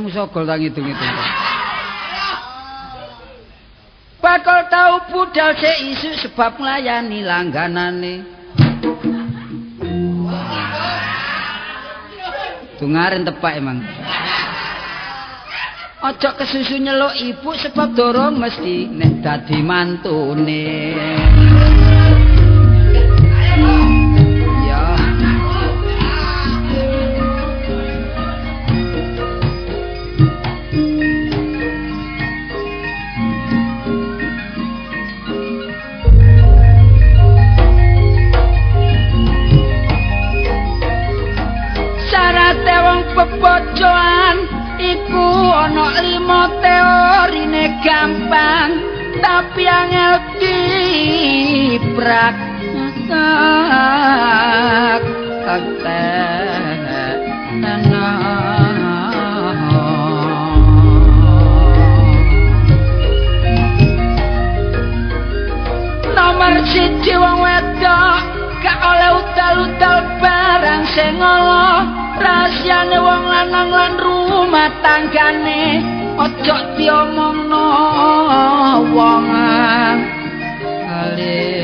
Awakmu sogol tak ngitung-ngitung. Bakal tau budal sik isuk sebab nglayani langganane. Dungaren tepak emang. Ojo kesusu nyeluk ibu sebab dorong mesti nek dadi mantune. Ya. Syarate wong bebojoan iku ana 5 teorine gampang tapi angel dipraktekno. Nomor 1 wong wedok gak oleh utal-utal barang sing ala, rahasiane wong lanang lan rumah tanggane ojo diomongno wong liya.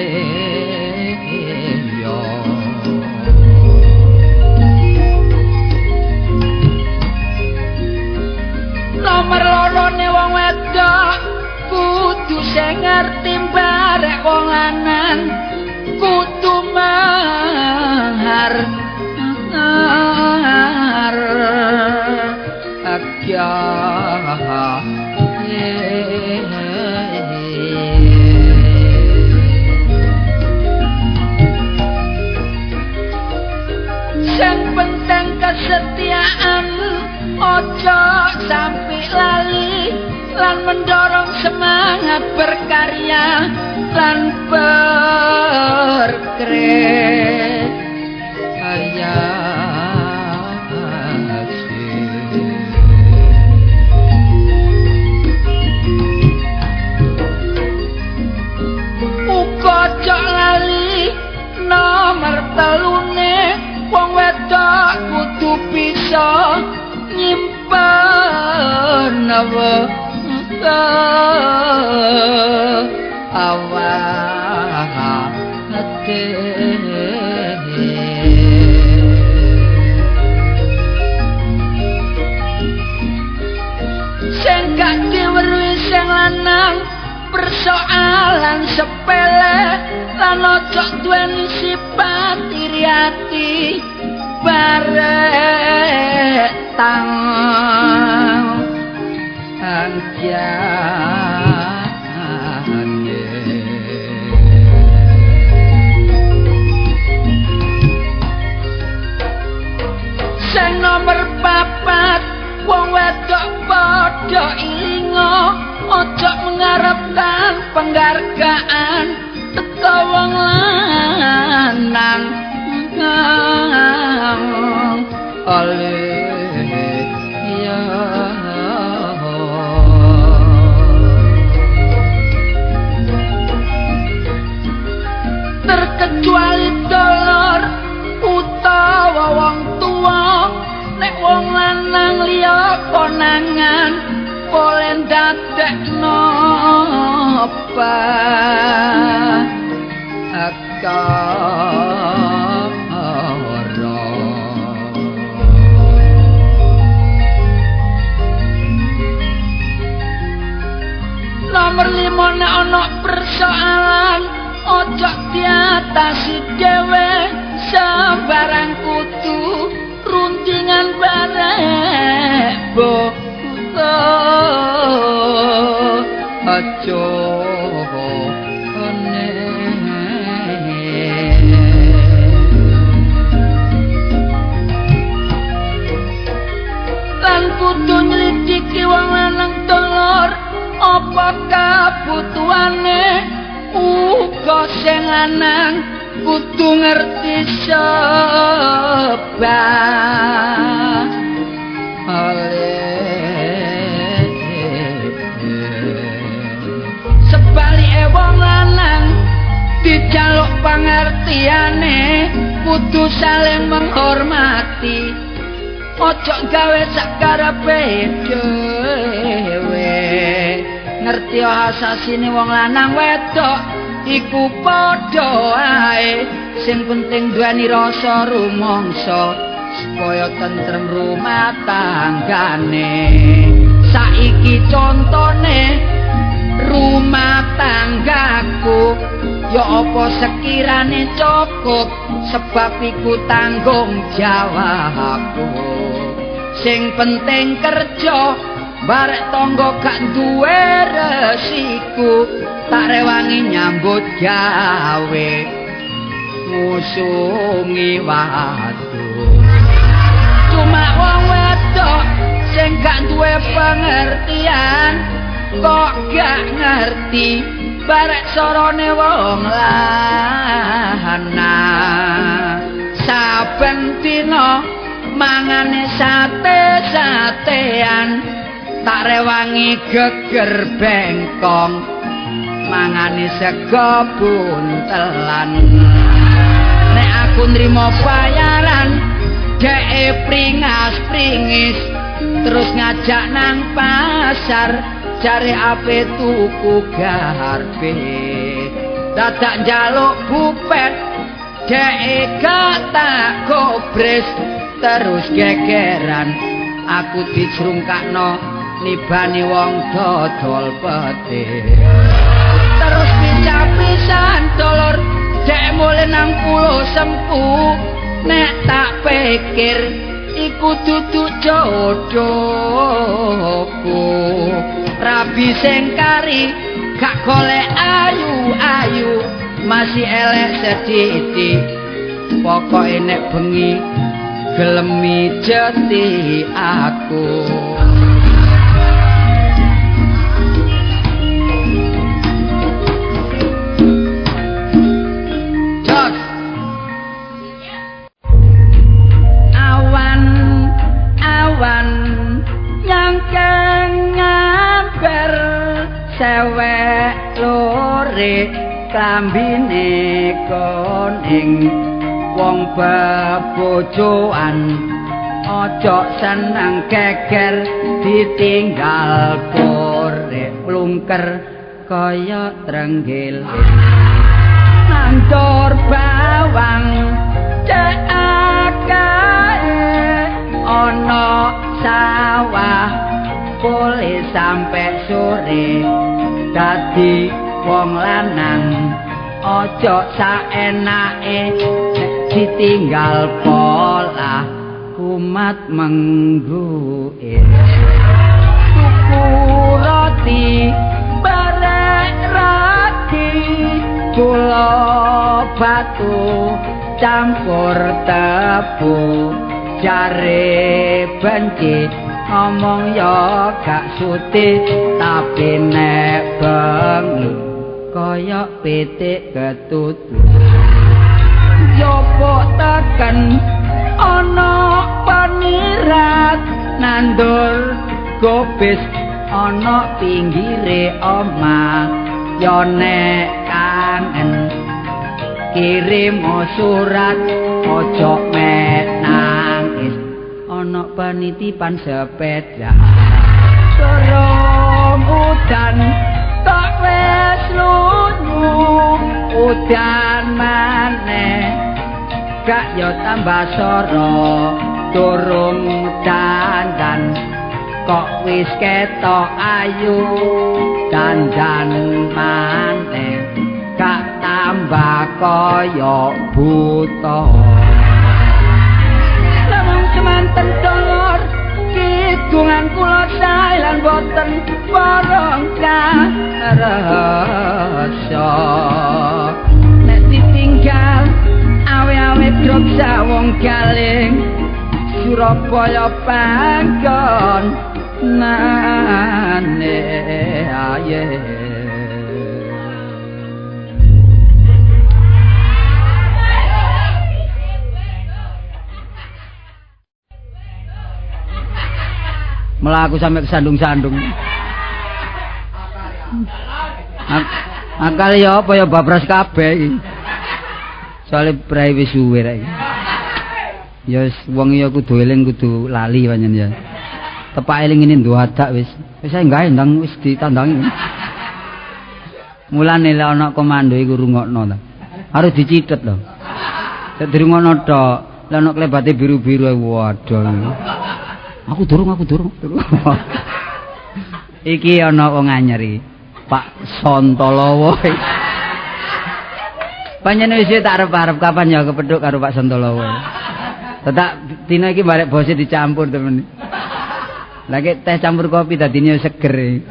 Nomor 2 wong wedok kudu sing ngerti barek wong lanang, kudu menghargai. Sing penting kesetiaan ojo sampai lali lan mendorong semangat berkarya lan berkreasi. Uga ojo lali nomor 3 wong wedok kudu bisa nyimpen awake. Sing gak diweruhi sing lanang persoalan sepele lan ojo duweni sifat iri ati barek tang anjane. Sing nomor 4 wong wedok padha ilinga ojo mengharapkan penghargaan teko wong lanang liya. Terkecuali dolor utawa wong tuwa, nek wong lanang liya konangan boleh ndadekno perkara. Nomor 5 nek ana persoalan ojo diatasi dhewe sembarang kudu rundingan barek bo aja lan kudu nyelidiki wong lanang dolor apa kabutuhane, uga sing lanang kudu ngerti sebab sebalike wong lanang dijaluk pangertiane kudu saling menghormati. Ojo gawe sakarepe dhewe. Ngerti asasine wong lanang wedok iku padha ae, sing penting duweni rasa rumangsa supaya tentrem rumah tanggane. Saiki contone rumah tanggaku ya apa sekirane cukup, sebab iku tanggung jawabku. Sing penting kerja barek tangga gak duwe resiku, tak rewangi nyambut gawe ngusungi watu. Cuma wong wedok sing gak duwe pengertian kok gak ngerti barek sorone wong lanang. Saben dina mangane sate-satean, tak rewangi geger bengkong mangane sego buntelan. Nek aku nrimo bayaran dheke pringas-pringis terus ngajak nang pasar jare ape tuku garbe. Dadak njaluk bupet dheke gak tak gobres terus gegeran aku dijrungkakno nibani wong dodol pete. Terus pisan-pisan dolor dhek mule nang pulo Sempu. Nek tak pikir iku dudu jodohku. Rabi sing kari gak golek ayu-ayu, masih elek sedhithik. Pokoke nek bengi gelem mijeti aku. Awan nyangkeng ngamper sewek lore klambine kuning. Wong bebojoan ojo seneng geger ditinggal pore plungker kaya trenggiling. Nandur bawang cek akae ana sawah boleh sampe sore. Dadi wong lanang ojo saenake ditinggal pola kumat mengguke. Tuku roti barek roti gula batu campur tebu jare benci ngomong ya gak suti, tapi nek bengi kaya pitik ketutu. Yopo teken ana panirat nandur gobis ana pinggire omah. Ya nek kangen kirim surat ojo mek nangis ana penitipan sepeda. Durung udan kok wis lunyu, udan maneh gak yo tambah soro. Durung dandan kok wis ketok ayu, dandan maneh gak tambah kaya buta. Namung semanten dolor kidungan kula sae lan boten porong karasa. Nek ditinggal awe-awe drop sawong galing Surabaya panggon nane aye. Melaku sampai kesandung-sandung. Akal ya apa ya babras kabeh iki. Soale prai wis suwe rek iki. Ya wis wong ya kudu eling kudu lali pancen ya. Tepak eling ngene ndadak wis. Wis ae gawe ndang wis ditandangi. Mulane lek ana komando iku rungokno ta. Harus dicithet lho. Nek dirungokno tok, lek ana klebate biru-biru waduh. Aku durung. Iki ana wong anyar iki. Pak Sontolowo. Pancen wis tak arep-arep kapan ya kepethuk karo Pak Sontolowo. Tetak dina iki barek bose dicampur temen. Lagi teh campur kopi dadine seger.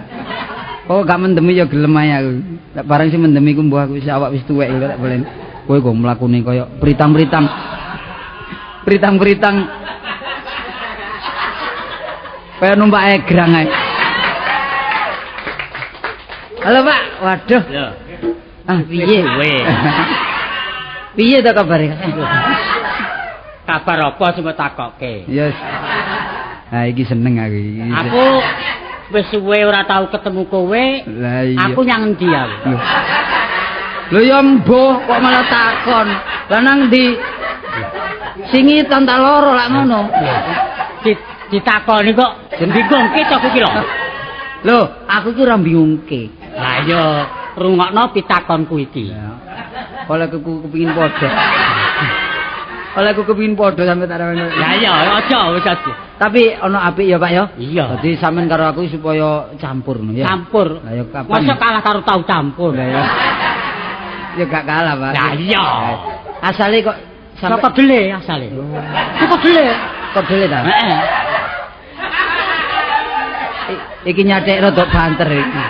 Oh gak mendemi ya gelem ae aku. Lek barang sing mendemi ku mbuh aku wis awak wis tuwek lho tak boleh. Kowe kok mlakune kaya pritang-pritang. Pritang-pritang. Kaya numpak egrang ae. Halo Pak, waduh. Lho. Ah piye? Kowe. Piye to kabare? Kabar apa sing mbok takokke? Yes. Ha iki seneng aku iki. Aku wis suwe ora tau ketemu kowe. Lah iya. Aku nyang endi aku? Lho ya mbuh kok malah takon. Lah nang ndi? Singitan ta loro lak ngono. Ditakoni kok bingungke to kuwi lho. Lho, aku iki ora bingungke. Lah iya, rungokno pitakonku iki. Oleh aku kepengin padha. Oleh aku kepengin padha sampe tak rawene. Lah iya, aja wis aja. Tapi ana apik ya, Pak ya? Iya. Dadi sampean karo aku supaya campur ngono ya. Campur. Lah ya kapan? Mosok kalah karo tau campur. Lah ya. Ya gak kalah, Pak. Lah iya. Asale kok sampe saka dele asale. Saka dele. Kok dele ta? Heeh. Iki nyathek rada banter iki.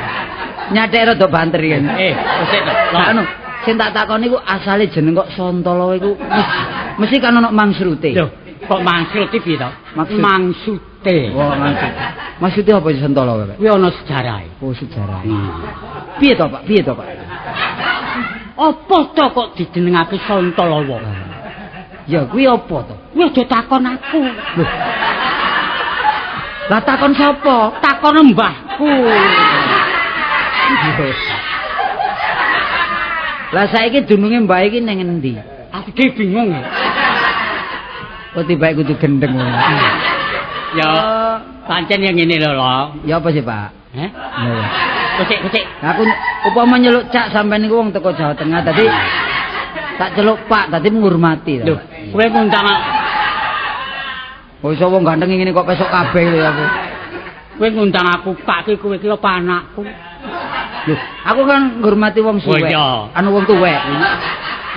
Nyathek rada banter iki. Wis to. Lah anu, sing tak takoni iku asale jeneng kok Sontolo iku mesti kan ana mangsrute. Lho, kok mangsrute piye to? Mangsute. Oh, maksud. Maksudnya apa Sontolo, Pak? Kuwi ana sejarahe. Oh, sejarahe. Piye to, Pak? Piye to, Pak? Apa to kok dijenengake Sontolowo? Ya kuwi apa to? Kuwi aja takon aku. Lho. Lah takon sapa? Takon mbahku. Lah saiki dununge mbah iki ning endi? Aku dhewe bingung. Kok tibake kudu gendeng ngono. Ya pancen yang ngene lho, Lho. Ya apa sih, Pak? Heh? Ya. Kucik-kucik. Aku upama nyeluk cak sampean niku wong teko Jawa Tengah tadi tak celuk Pak, tadi menghormati. Lho, kowe ngundang Oh iso wong ganteng ngene kok pesok kabeh lho aku. Kowe ngundang aku Pak ki kowe ki apa anakku? Lho, aku kan ngurmati wong suwek. Oh, iya. Anu wong tuwek.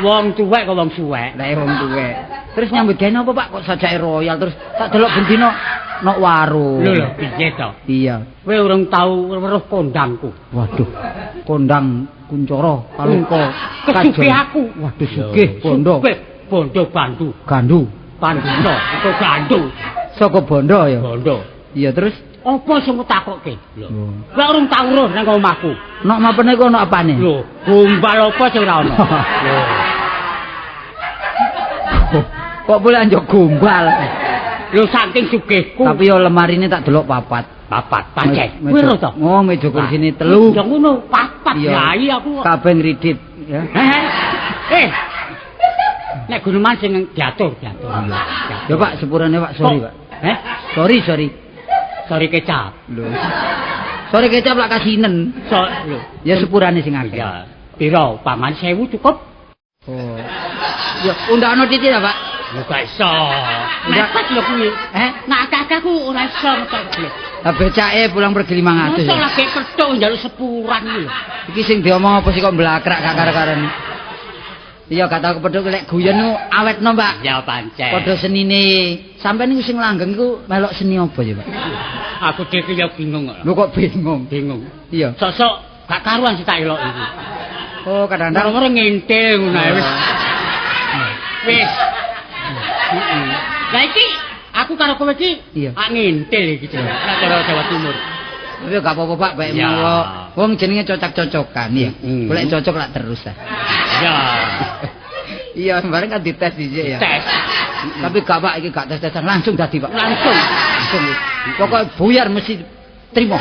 Wong tuwek kok wong suwek. Lah wong tuwek. Terus nyambut gawe napa Pak kok sajake royal terus tak delok bendina nok warung. Lho lho, piye to? Iya. Kowe urung tau weruh kondangku. Waduh. Kondang Kuncoro Palungko. Kesuge aku. Waduh sugih bondo. Sugih bondo bandu. Gandu. Pandusa, atau gandu. Saka bondo ya? Bondo. Iya terus? Apa sing takokke? Lho. Kowe urung tau weruh nang omahku. Nok mapene iku ana apane? Lho, gombal apa sing ora ana? Lho. Kok boleh anjuk gombal? Lho saking sugihku. Tapi yo lemarine tak delok papat. Papat, pancen. Kuwi ro to? Oh, meja kursine telu. Ya ngono, papat. Ya iya aku. Kabeh ngridit ya. Eh. Nek guneman sing diatur, diatur. Ya Pak, sepurane Pak, sorry Pak. Heh? Sorry, sorry. Sorry kecap. Lho. Sorry kecap lak kasinen. So, lho. Ya sepurane sing akeh. Ya. Piro? Paman 1000 cukup? Oh. Ya undakno titik ta, Pak? Lho gak iso. Mepet lho kuwi. Eh? Nek akeh-akeh ku ora iso ngetok. Lah becake pulang pergi 500. Mosok lagi petuk njaluk sepuran iki lho. Iki sing diomong apa sih kok mblakrak gak karo-karone. Iya gak tau kepethuk lek guyon niku awetno, Pak. Ya pancen. Padha senine. Sampeyan niku sing langgeng iku melok seni apa ya, Pak? Aku dhewe ya bingung kok. Lho kok bingung? Bingung. Iya. Sosok gak karuan sing tak elok iki. Oh, kadang-kadang moro-moro ngintil ngono ae wis. Wis. Heeh. Lah iki aku karo kowe iki ak ngintil iki jenenge. Nek cara Jawa Timur. Tapi gak apa-apa, Pak, baik menawa wong jenenge cocok-cocokan ya. Golek cocok lak terus ta. Ya. Iya, bareng kan dites dhisik ya. Tes. Tapi gak Pak, iki gak tes-tesan langsung dadi, Pak. Langsung. Langsung. Pokoke buyar mesti trimo.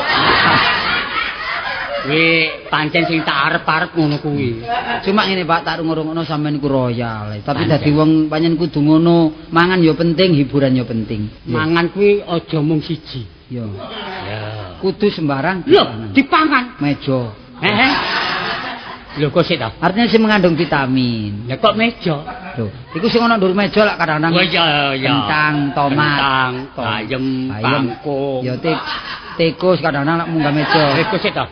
Kuwi pancen sing tak arep-arep ngono kuwi. Cuma ngene Pak, tak rungokno sampean iku royal. Tapi dadi wong pancen kudu ngono, mangan ya penting, hiburan ya penting. Mangan kuwi aja mung siji. Ya. Ya. Kudu sembarang. Lho, dipangan meja. Heeh. Lho kok sik ta? Artinya sing mengandung vitamin. Lah kok meja? Lho, iku sing ana ndur meja lak kadang-kadang. Oh iya iya. Kentang, tomat, kentang, bayem, kangkung. Ya tikus kadang-kadang lak munggah meja. Tikus sik ta?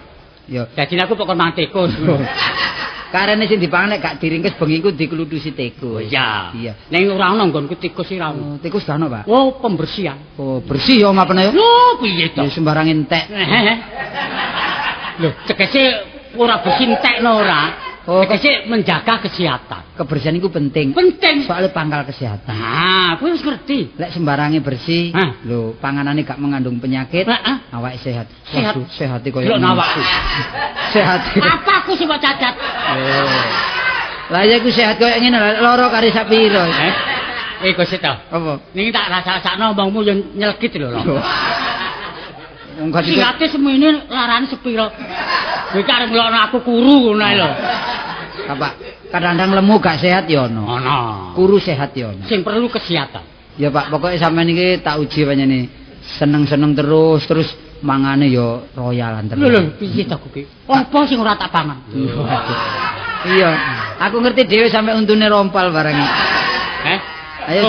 Ya. Dadi aku pokok mangan tikus. Karene sing dipangan nek gak diringkes bengi iku diklutusi tikus. Oh iya. Iya. Ning ora ana nggonku tikus ora ono. Oh, tikus gak ono, Pak? Oh, pembersihan. Oh, bersih ya omapene ya. Lho, piye to? Ya sembarang entek. Lho, tegese ora bersih entekno ora. Oh, tegese menjaga kesehatan. Kebersihan iku penting. Penting. Soale pangkal kesehatan. Nah, kowe wis ngerti. Lek sembarange bersih, lho, panganane gak mengandung penyakit, awake sehat. Sehat. Waduh, sehate koyo Lho awakku. Sehat. Apa aku sing kok cacat? Oh. Lah ya iku sehat koyo ngene, lara kari sak piro. Eh, kok sik ta? Apa? Niki tak rasa-rasakno omongmu yo nyelkit lho. Wong gak singate semene larane sepiro. Kowe iki arep ngelokno aku kuru ngono ae lho. Pak, kadang-kadang lemu gak sehat ya ono. Ono. Kuru sehat ya ono. Sing perlu kesehatan. Ya Pak, pokoke sampean iki tak uji panjenengan. Seneng-seneng terus, terus mangane ya royalan terus. Lho lho, piye ta kowe? Apa sing ora tak pangan? Iya, aku ngerti dhewe sampe untune rompal barang. Heh? Ayo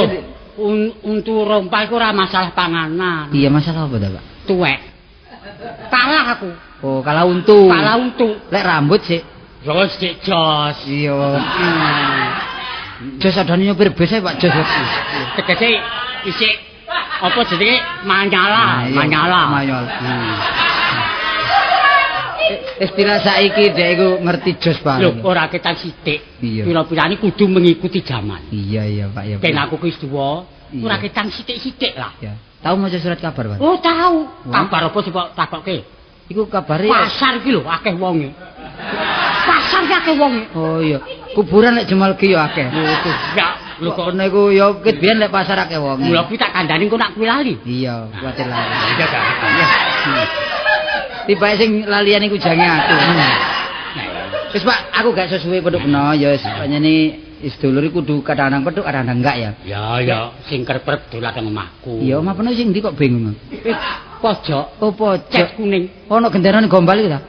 oh, untu rompal iku ora masalah panganan. Iya, masalah apa ta, Pak? Tuwek. Kalah aku. Oh, kalah untu. Kalah untu. Lek rambut sik. Jos sik jos. Iya. Jos adane nyopir bis ae, Pak Jos. Tegese isik apa jenenge manyala, manyala. Manyala. Istilah saiki dhek iku ngerti jos banget. Lho, ora ketan sithik. Pira-pirane kudu mengikuti zaman. Iya, iya, Pak, ya. Ben aku ki wis tuwa, ora ketang sithik-sithik lah. Ya. Tahu maca surat kabar, Pak? Oh, tahu. Kabar apa sih kok takokke? Iku kabare pasar iki lho akeh wonge. Pasar ki akeh wonge. Oh iya. Kuburan lek Jemalgi ya akeh. Ya, lho kok ngono iku ya ket biyen lek pasar akeh wonge. Mula kuwi tak kandhani engko nak kuwi lali. Iya, kuwatir lali. Iya, Kak. Iya. Tibake sing lalian iku jange aku. Wis Pak, aku gak sesuwe pedhok beno ya wis panjene sedulur iku kudu kadang-kadang pedhok kadang-kadang enggak ya. Ya ya, sing kerep dolan nang omahku. Iya, omah peno sing ndi kok bingung. Pojok. Oh, pojok. Cet kuning. Ono genderane gombal iku ta?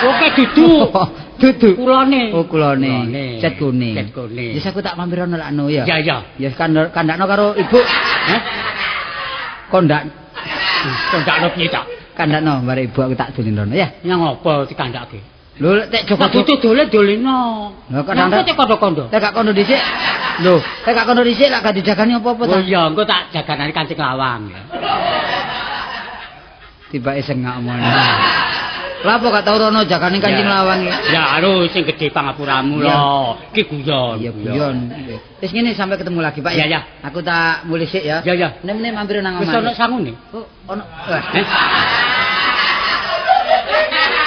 Oke, dudu. Dudu. Kulone. Oh, kulone. Cet kuning. Cet kuning. Wis aku tak mampir ono lakno ya. Ya, ya. Ya kandakno karo ibu. Heh? Kondak. Kondakno piye ta? Kandakno bare ibu aku tak dolin rono ya. Nyang apa dikandake? Lho tek Joko dudu dolen dolino. Lho kadang tek kondo-kondo. Tek gak kondo dhisik. Lho, tek gak kondo dhisik lak gak dijagani apa-apa ta? Oh iya, engko tak jaganane kancing lawang. Tibake sengak omone. Lah apa gak tau rono jagane kancing lawang iki? Ya anu sing gedhe pangapuramu lho. Iki guyon. Iya guyon. Wis ngene sampai ketemu lagi Pak ya. Ya. Aku tak mulih sik ya. Ya ya. Nek mampir nang omah. Wis ono sangune? Oh, ono.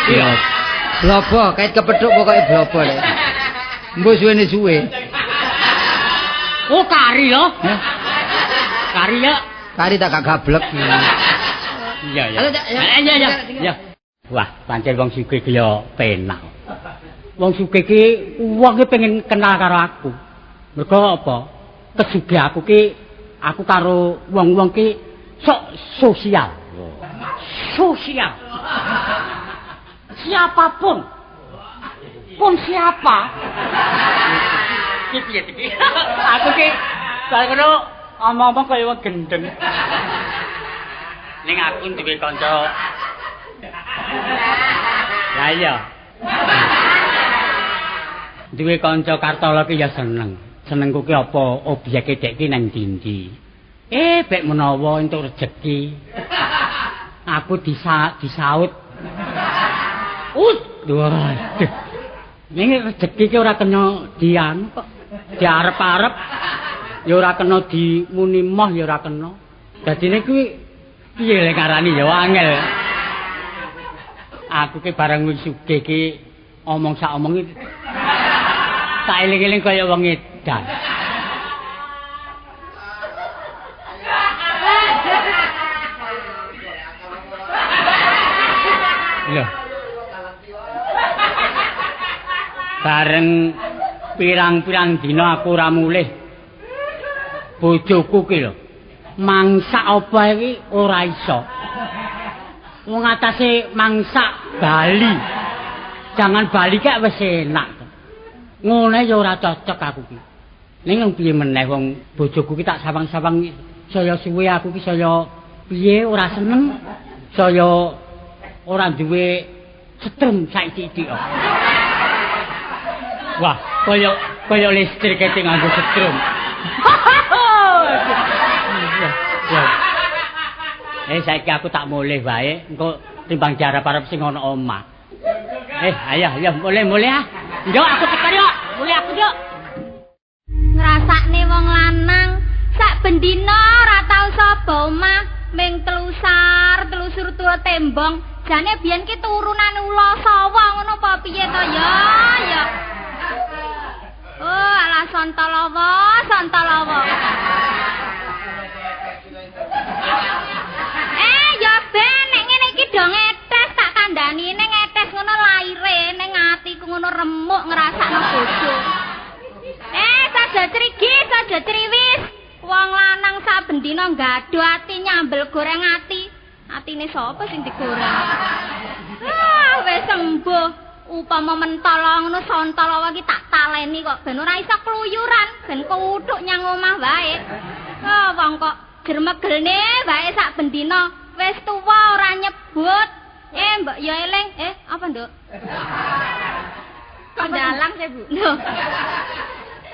Iya. Blobo, kait kepethuk pokoke blobo lek. Mbok suwene suwe. Oh, kari lho. Heh. Kari ya. Kari tak gak gablek. Iya, iya. Iya, iya. Ya. Wah, pancen wong sugih ki ya penak. Wong sugih ki wong ki pengen kenal karo aku. Mergo apa? Kesugih aku ki aku karo wong-wong ki sok sosial. Sosial. Siapapun pun siapa. Iki piye iki? Aku ki kaya ngono omong-omong kaya wong gendeng. Ning aku duwe kanca. Lah iya. Duwe kanca Kartolo ki ya seneng. Senengku ki apa obyeke dek ki nang ndi-ndi. Bek menawa entuk rejeki. Aku disaut. Waduh. Ning rejeki ki ora kena dianu kok. Diarep-arep ya ora kena dimuni moh ya ora kena. Dadine kuwi piye lek ngarani ya angel. Aku ki bareng wis sugih ki omong sak omong iki tak eling-eling kaya wong edan. Lho. Bareng pirang-pirang dina aku ora mulih. Bojoku ki lho, mangsak apa iki ora iso. Wong atase mangsak Bali. Jangan Bali kek wis enak. Ngono ya ora cocok aku ki. Ning piye meneh wong bojoku ki tak sawang-sawang saya suwe aku ki saya piye ora seneng, saya ora duwe setrum saiki-iki. Wah, kaya listrik kete nganggo setrum. Saiki aku tak mulih wae, engko timbang diarep-arep sing ana omah. Ayo ayo mulih-mulih ah. Yo aku tekan yo, mulih aku yo. Ngrasakne wong lanang sak bendina ora tau saba omah, ming telusar, telusur turu tembong. Jane biyen ki turunan ula sawa ngono apa piye to ya? Ya. Oh, alah Santalawa, Santalawa. Ya ben nek ngene iki do ngetes tak kandhani ning ngetes ngono laire ning atiku ngono remuk ngrasakno bojo. Saja crigi, saja criwis. Wong lanang saben dina nggaduh ati nyambel goreng ati. Atine sapa sing digoreng? Ah, wis sembuh. Upama mentol ngono Santalawa iki tak taleni kok ben ora iso kluyuran, ben kuthuk nyang omah wae. Ah, wong kok jermegelne wae sak bendina wis tuwa ora nyebut. Mbok ya eling. Apa, Nduk? Kok ndalang sih, Bu? Lho.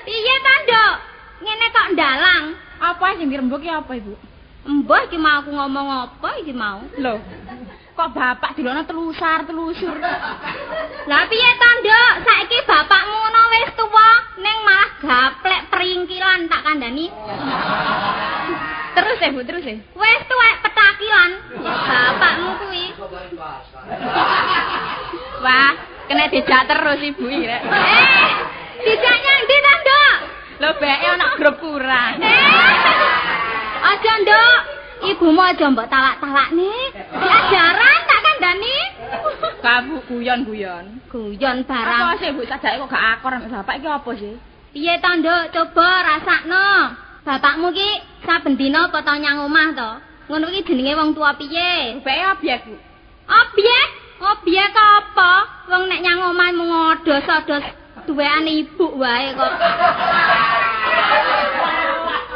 Piye ta, Nduk? Ngene kok ndalang? Apa sing dirembuk ki apa, Ibu? Mbah iki mau aku ngomong apa iki mau? Lho. Kok bapak dilokno telusar-telusur. Lah piye ta, Nduk? Saiki bapakmu ngono wis tuwa ning malah gaplek peringkilan tak kandhani. Terus ya, Bu, terus ya. Wis tuwek petakilan bapakmu kuwi. Wah, kena dijak terus Ibu iki rek. Dijak nyang ndi ta, Nduk? Lho beke ana grup kurang. Aja, Nduk. Ibumu aja mbok talak-talakne. Diajaran tak kandhani. Kamu guyon-guyon. Guyon barang. Apa sih, Bu? Sajake kok gak akor ambek bapak iki apa sih? Piye ta, Nduk? Coba rasakno. Bapakmu ki saben dina apa tau nyang omah to? Ngono iki jenenge wong tua piye? Beke obyek, Bu. Obyek? Obyek apa? Wong nek nyang omah mung odos-odos duweane ibu wae kok.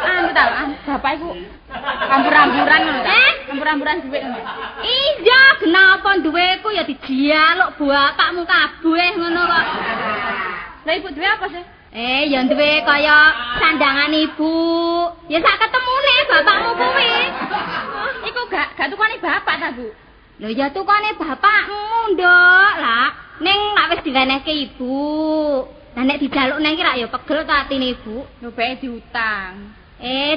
Anu ta, bapak iku ampur-ampuran ngono ta? Ampur-ampuran dhuwit ngono. Iya, kenapa duweku ya dijaluk bapakmu kabeh ngono kok. Lah ibu duwe apa sih? Ya duwe kaya sandangan ibu. Ya sak ketemune bapakmu kuwi. Iku gak tukane bapak ta, Bu? Lho ya tukane bapakmu, Nduk. Lah, ning lak wis diwenehke ibu. Lah nek dijaluk nang iki rak ya pegel ta atine ibu. Lho bae diutang.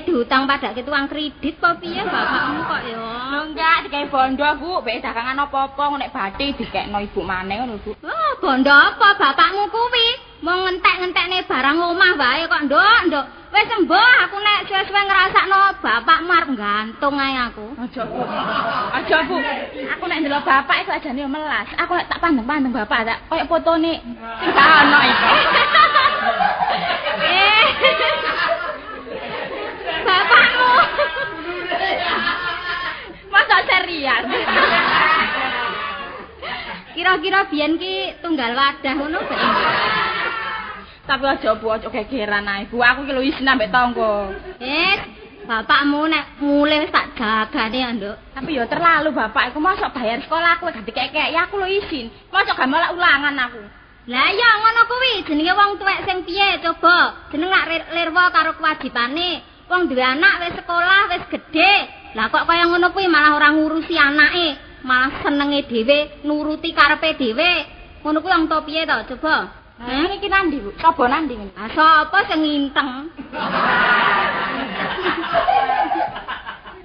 Diutang padake tukang kredit apa piye bapakmu kok ya? Lho enggak, digawe bondo, Bu. Bae dagangan apa-apa nek bathi dikekno ibu maneh ngono, Bu. Oh, bondo apa bapakmu kuwi? Mung ngentek-ngentekne barang omah wae kok, Nduk, Nduk. Wis embuh aku nek suwe-suwe ngrasakno bapakmu arep gantung ae aku. Aja, Bu. Aja, Bu. Aku nek ndelok bapak iku ajane yo melas. Aku nek tak pandeng-pandeng bapak tak koyo fotone sing gak ono iku. Bapakmu. Masa serius? Kira-kira biyen ki tunggal wadah ngono gak? Tapi aja Bu, aja gegeran ae Bu. Aku ki lho isin ambek tangga. Bapakmu nek mulih wis tak jagane ya, Nduk. Tapi ya terlalu bapak iku mosok bayar sekolah aku gak dikekeki, aku lho isin. Mosok gak malah ulangan aku. Lah iya ngono kuwi jenenge wong tuwek sing piye coba. Jeneng lak lirwa karo kewajibane. Wong duwe anak wis sekolah, wis gedhe. Lah kok kaya ngono kuwi malah ora ngurusi anake, malah senenge dhewe, nuruti karepe dhewe. Ngono kuwi wong tuwa piye to coba? Ini iki nandi, Bu? Sapa nandi ngene? Ah sapa sing nginteng?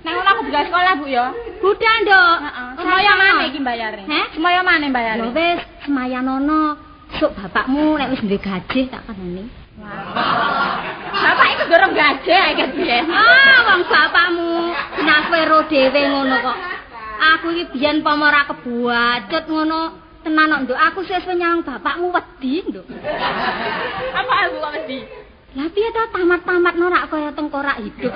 Nek ngono aku budal sekolah, Bu ya. Budal, Nduk. Heeh. Semaya maneh iki mbayare? Semaya maneh mbayare? Ya wis, semayanono. Sok bapakmu nek wis duwe gaji tak kandhani. Bapak iku dorong gaji ae ket biyen. Ah, wong bapakmu nafero dhewe ngono kok. Aku iki biyen pomo ora kebuacut ngono. Tenan kok, Nduk, aku sesuk nyawang bapakmu wedi, Nduk. Apa aku kok wedi? Lah piye to tamat-tamat norak kaya tengkorak hidup.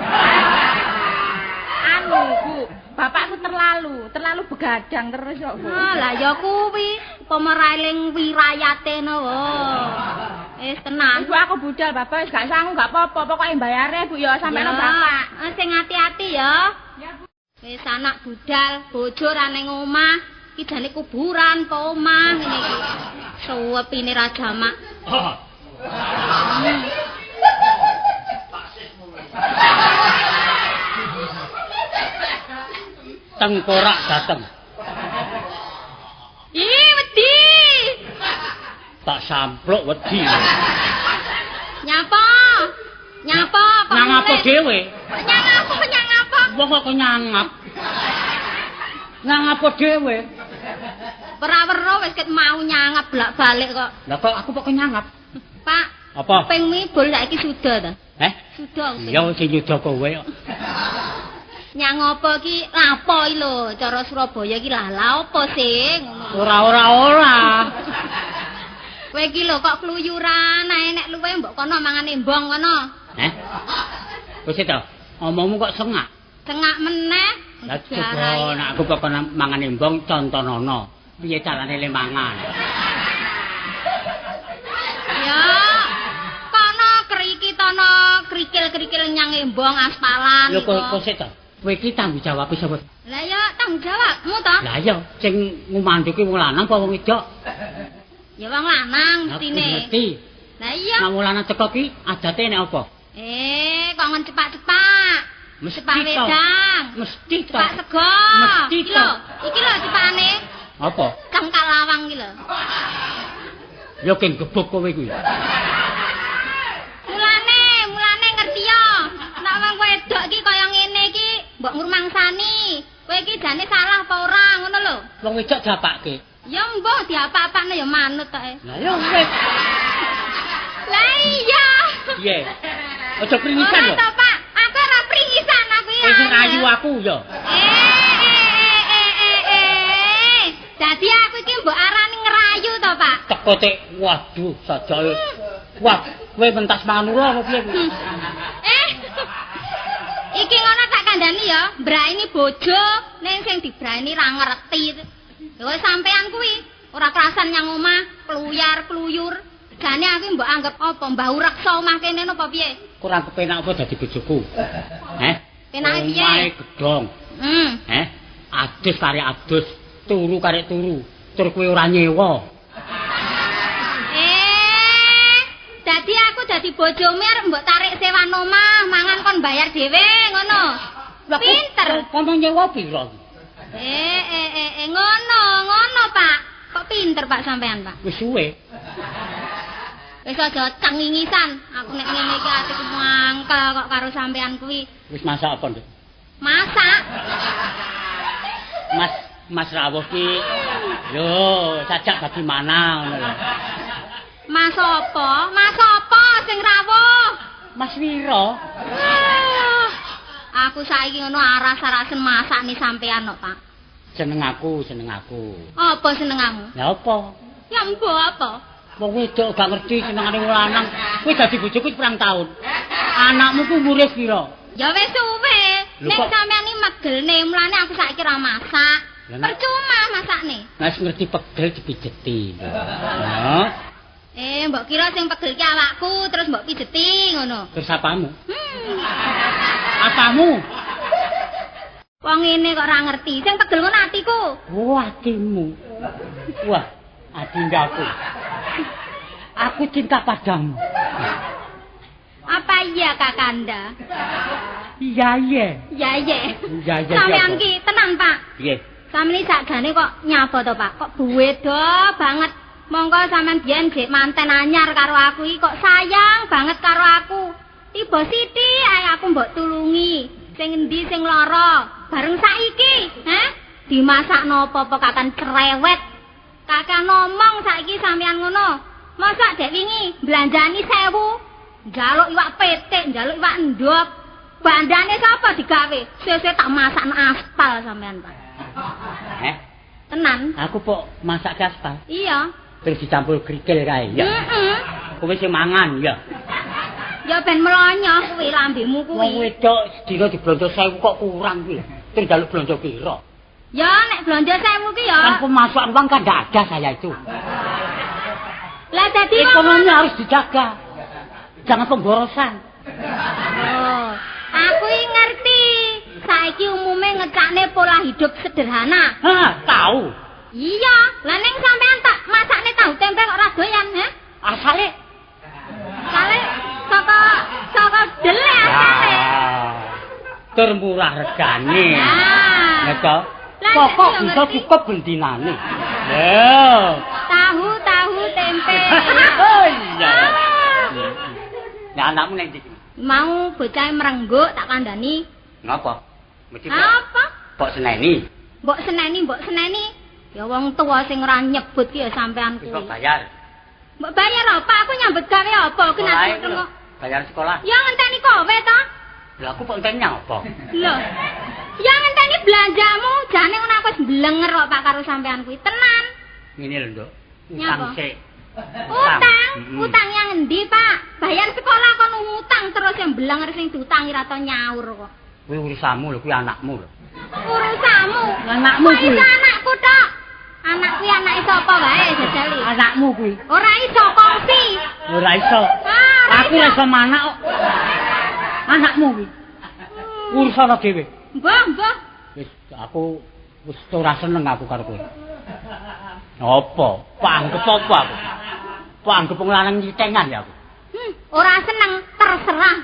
Anu, Bu, bapakku terlalu begadang terus kok, Bu. Ah, lah ya kuwi, upama ra eling wirayate no. Wis tenan. Bu, aku budal, Bapak wis gak sangu, gak apa-apa, pokoke bayare Bu ya sampe nang bapak. Sing ati-ati ya. Ya, Bu. Wis anak budal, bojo ra ning omah, iki jane kuburan apa omah ngene iki. Suwepine ra jamak. Tengkorak dateng. Ih, wedi. Tak sampluk wedi. Nyapa? Nyapa kok? Nyangap dhewe. Nyangap, nyangap. Wong kok nyangap. Nyangap dhewe. Ora-ora wis ket mau nyangap bolak-balik kok. Lah kok aku kok nyangap? Pak. Apa? Kupingmu bol saiki suda ta? Eh? Suda. Iya sing nyuda kowe kok. Nyang apa ki lapo iki lho, cara Surabaya iki lah lha apa sih ngono. Ora. Kowe iki lho kok kluyuran ae nek luwe mbok kono mangan embong kono. Heh? Wis to, omongmu kok sengak. Sengak meneh. Lah coba nek aku kok kono mangan embong contonono. Piye carane le mangan? Ya. Kono kriki tono krikil-krikil nyang embong aspalan. Lho kok sik to? Kowe iki tanggung jawab sapa? Lah ya tanggung jawabmu to. Lah iya, sing ngumandu ki wong lanang apa wong wedok? Ya wong lanang mestine. Ngerti. Lah iya. Nek wong lanang teko ki adate nek apa? Kok ngen cepak-cepak. Mesti cepak wedang. Mesti to. Cepak sego. Mesti to. Iki lho cepakane. Apa? Cengkak lawang iki lho. Ya keng gebuk kowe kuwi. Mulane ngerti ya. Nek wong wedok iki kaya ngene iki mbok ngrumangsani. Kowe iki jane salah apa ora ngono lho. Wong wedok diapake. Ya mbok diapa-apakne ya manut tok e. Lah ya wis. Lah iya. Piye? Aja pringisan lho. Ora to, Pak. Aku ora pringisan aku ya. Wis rayu aku ya. Dadi aku iki mbok arani ngrayu to, Pak. Teko tek waduh sajake. Wah, kowe mentas mangan ula apa piye kuwi? Iki ngono tak kandhani ya, mbraini bojo ning sing dibraini ra ngerti. Lho sampean kuwi ora kerasan nyang omah, kluyar-kluyur. Jane aku mbok anggap apa Mbah Ureksa omah kene napa piye? Kurang kepenak apa dadi bojoku? Heh? Penake piye? Omahe gedhong. Heh? Adus karek adus, turu karek turu. Tur kowe ora nyewa. Dadi aku dadi bojomu arep mbok tarik sewan omah, mangan kon bayar dhewe ngono. Pinter. Kono nyewa piro? Ngono, Pak. Kok pinter Pak sampean, Pak? Wis suwe. Wis aja cengingisan. Aku nek ngene iki atiku mangkel kok karo sampean kuwi. Wis masak apa, Nduk? Masak. Mas rawuh ki lho, sajak bagaimana ngono lho. Mas apa? Mas apa sing rawuh? Mas Wiro. Aku saiki ngono aras-arasen masakne sampean kok, Pak. Seneng aku. Apa senengamu? Lah apa? Ya mbok apa? Wong wedok gak ngerti senengane wong lanang. Kowe dadi bojoku pirang taun? Anakmu ku umure pira? Ya wis suwe. Nek sampean iki megelne, mulane aku saiki ora masak. Percuma masakne. Wis ngerti pegel dipijeti. Heeh. Mbok kira sing pegel ki awakku terus mbok pijeti ngono. Terus apamu? Apamu? Wong ngene kok ora ngerti. Sing pegel ngono atiku. Oh, atimu. Wah, adindaku. Aku cinta padamu. Apa iya Kakanda? Iya, iya. Iya, iya. Iya, iya. Sampeyan ki tenang, Pak. Piye? Sampeyan sakjane kok nyapa to, Pak? Kok beda banget. Monggo sampean biyen jek manten anyar karo aku iki kok sayang banget karo aku. Tiba sithik ae aku mbok tulungi. Sing endi sing lara? Bareng saiki, heh? Dimasakno apa-apa kakan cerewet. Kakak ngomong saiki sampean ngono. Masa dek wingi belanjani 1000, njaluk iwak pitik, njaluk iwak endhog. Bandane sapa digawe? Sesuk tak masakno aspal sampean, Pak. Heh? Tenan. Aku kok masak aspal. Iya. Terus dicampur kerikil kae, ya. Heeh. Kowe sing mangan, ya. Ya ben mlonyoh kuwi lambemu kuwi. Wong wedok sedina diblonjo 1000 kok kurang kuwi. Terus njaluk blonjo pira? Ya nek blonjo 1000 ki ya. Kan pemasukan uang kan ndak ada saya itu. Lah dadi ekonomi harus dijaga. Jangan pemborosan. Oh, aku iki ngerti. Saiki umume ngecakne pola hidup sederhana. Hah, tahu. Iya, lah ning sampean tak masakne tahu tempe kok ora doyan, ha? Asale Asale saka dele asale. Tur murah regane. Nah. Ya toh. Pokok bisa cukup bendinane. Lho. Tahu tempe. Oh iya. Lah anakmu ning ndi? Mau bocah merengguk tak kandhani. Ngapa? Mesti apa? Mbok seneni. Mbok seneni. Ya wong tuwa sing ora nyebut ki ya sampean kuwi. Mbok bayar. Mbok bayar apa? Aku nyambut gawe apa? Ki nek tengok. Bayar sekolah. Ya ngenteni kowe to. Lah aku kok ngenteni apa? Lho. Ya ngenteni belanjamu, jane ngono aku wis blenger kok Pak karo sampean kuwi. Tenan. Ngene lho, Nduk. Utang sik. Utang? Utang yang endi, Pak? Bayar sekolah kon utang terus yang blenger sing diutangi ra tau nyaur kok. Kuwi urusanmu lho, kuwi anakmu lho. Urusanmu? Anakmu kuwi. Iso anakku tok. Anak kuwi anake sapa wae jajali. Anakmu kuwi. Ora iso kongsi. Ora iso. Aku ora iso manak kok. Anakmu kuwi. Urusana dhewe. Mbah, mbah. Wis aku wis ora seneng aku karo kowe. Apa? Panggep apa aku? Panggep wong lanang nyitengan ya aku. Ora seneng, terserah.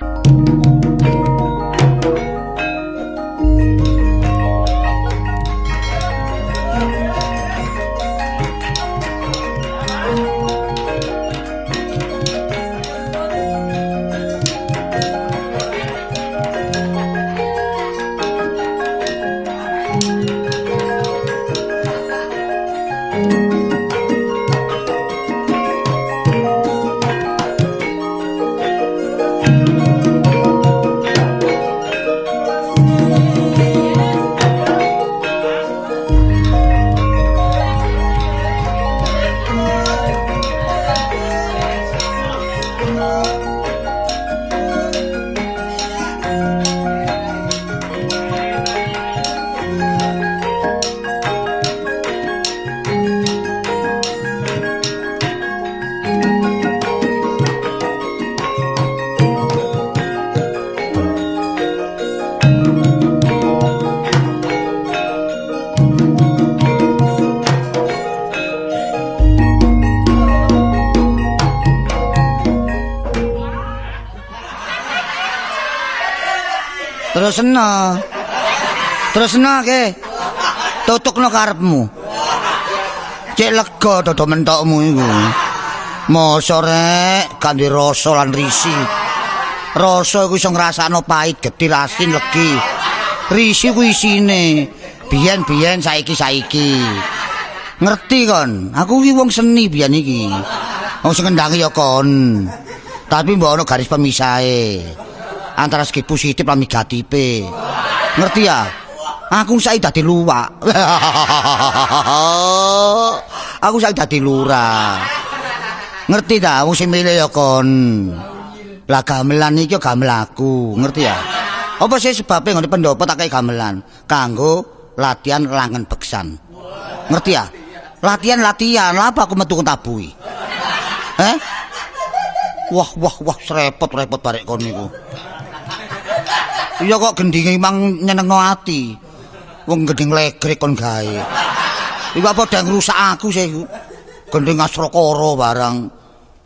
Terusno ke. Tutukno karepmu. Cek lega dodo mentokmu iku. Mosok rek gak duwe rasa lan risi. Rasa iku iso ngrasakno pahit, getir, asin, legi. Risi ku isine. Biyen-biyen saiki-saiki. Ngerti kon? Aku iki wong seni biyen iki. Wong sing ngendangi ya kon. Tapi mbok ono garis pemisahe. Antara segi positif lan negatife. Ngerti ya? Aku saiki dadi luwak. Aku saiki dadi lurah. Ngerti ta? Wong sing milih ya kon. Lah gamelan iki ya gamel aku, ngerti ya? Apa sih sebabe nggone pendopo tak kei gamelan? Kanggo latihan langen beksan. Ngerti ya? Latihan-latihan, lha apa aku metu tabuhi? Eh? Wah, wah, wah, repot-repot barek kon niku. Iya kok gendinge mang nyenengno ati. Wong gending legrek kon gawe. Iku apa dang ngrusak aku sih iku. Gending Asrakara barang.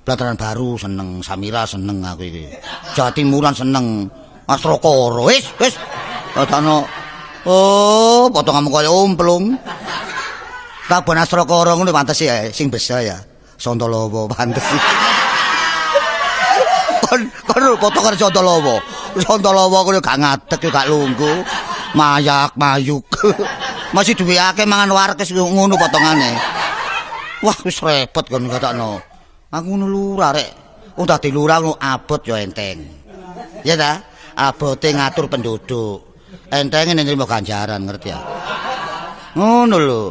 Blataran Baru seneng, Samira seneng aku iki. Jawa Timuran seneng. Asrakara wis, wis. Padano oh, potonganmu kaya omplung. Tabon Asrakara ngono pantes ya sing besa ya. Santalawa pantes. Kon potongan Santalawa. Santalawa kuwi gak ngadeg gak lungguh. Mayak mayuk. Masih duwe akeh mangan warkes ngono potongane. Wah wis repot kon katakno. Aku ngono lurah rek. Wong dadi lurah ngono abot ya enteng. Ya ta? Abote ngatur penduduk. Entenge nrimo ganjaran ngerti ya. Ngono lho.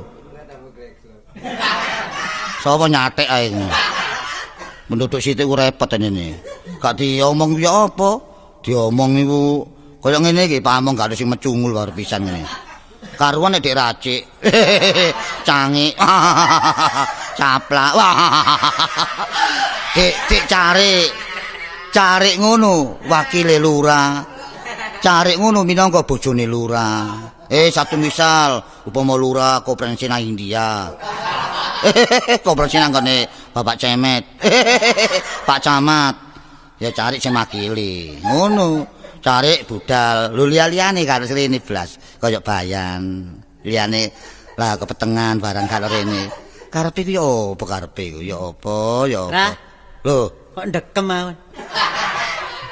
Sapa nyatek ae. Penduduk sithik ku repot ngene. Gak diomong ya apa? Diomong iku kaya ngene iki pamong gak ada sing mecungul baru pisan ngene. Karuan nek dik racik. Cangik. Caplak. Dik dik carik. Carik ngono wakile lurah. Carik ngono minangka bojone lurah. Satu misal upama lurah konferensi nang India. Konferensi nang gone Bapak Cemet. Pak Camat. Ya carik sing makili. Ngono. Carik budal. Lho liya-liyane karo rene blas kaya bayan. Liyane lah kepetengan barang karo rene. Karepe ku ya apa karepe ku ya apa ya apa. Lho, kok ndekem mawon.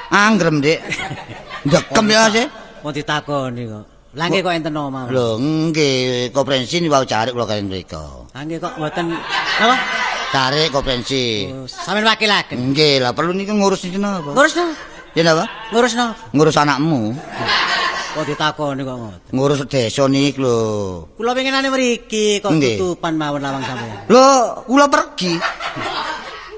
Anggrem, Dik. Ndekem ya sih. Mau ditakoni kok. Lah nggih kok enten omah. Lho nggih, konferensi niku carik kula kaliyan mriku. Ha nggih kok mboten napa? Carik konferensi. Oh, sampeyan wakilaken. Nggih, lah perlu niku ngurus niku napa? Ngurus napa? Ya napa? Ngurus napa? Ngurus anakmu. Kok ditakoni kok ngoten. Ngurus desa niku lho. Kula pengenane mriki kok tutupan mawon lawang sampeyan. Lho, kula pergi.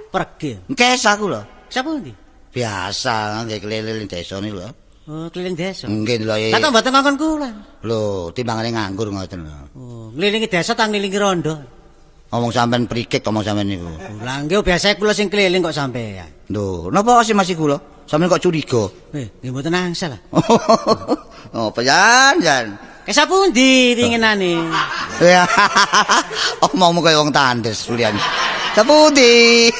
Pergi. Engkes aku lho. Sapa endi? Biasa nggih keliling desa niku lho. Oh, keliling desa. Nggih lho. Lah kok mboten ngongkon kula? Lho, timbangane nganggur ngoten lho. Oh, ngelilingi desa ta ngelilingi rondo? Ngomong sampean prikik ngomong sampean niku. Lah nggih biasa kula sing keliling kok sampean. Lho, napa sih masih kula? Sampeyan kok curiga? Nggih mboten angsal lah. Oh, apa jan, jan? Kesa pundi winginane? Ya. Omongmu kaya wong tandes kulian. Sapundi?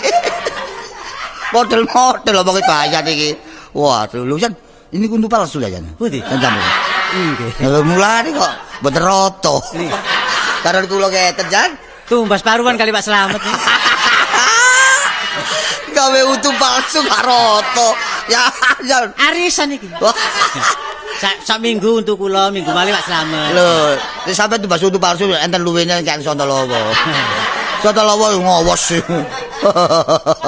Model-model omonge bayan iki. Waduh, lho jan, ini kuntu palsu ya jan. Pundi? Jan. Nggih. Lha mulane kok mboten rata. Karo kula ngeten jan. Tumbas paruan kali Pak Slamet. Gawe utu palsu gak rata. Ya, jan. Arisan iki. Sak minggu untuk kula, minggu malih Pak Slamet. Lho, sampe tumbas utu palsu enten luwene kaya Santolowo. Santolowo ngowos.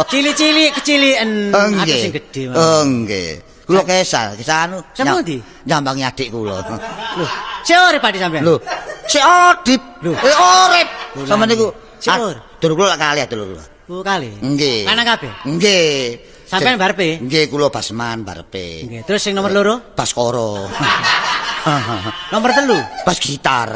Cili-cili keciliken, aku sing gedhe. Nggih. Kula kesal, kesal anu. Sapa ndi? Nyambangi adik kula. Lho, sik urip Pak sampean. Lho, sik urip. Lho, urip. Sampeyan niku sik urip. Dulur kula lak kalih dulur kula. Oh, kalih. Nggih. Lanang kabeh? Nggih. Sampeyan barepe? Nggih, kula Basman barepe. Nggih, terus sing nomor loro? Baskoro. Nomor telu? Bas gitar.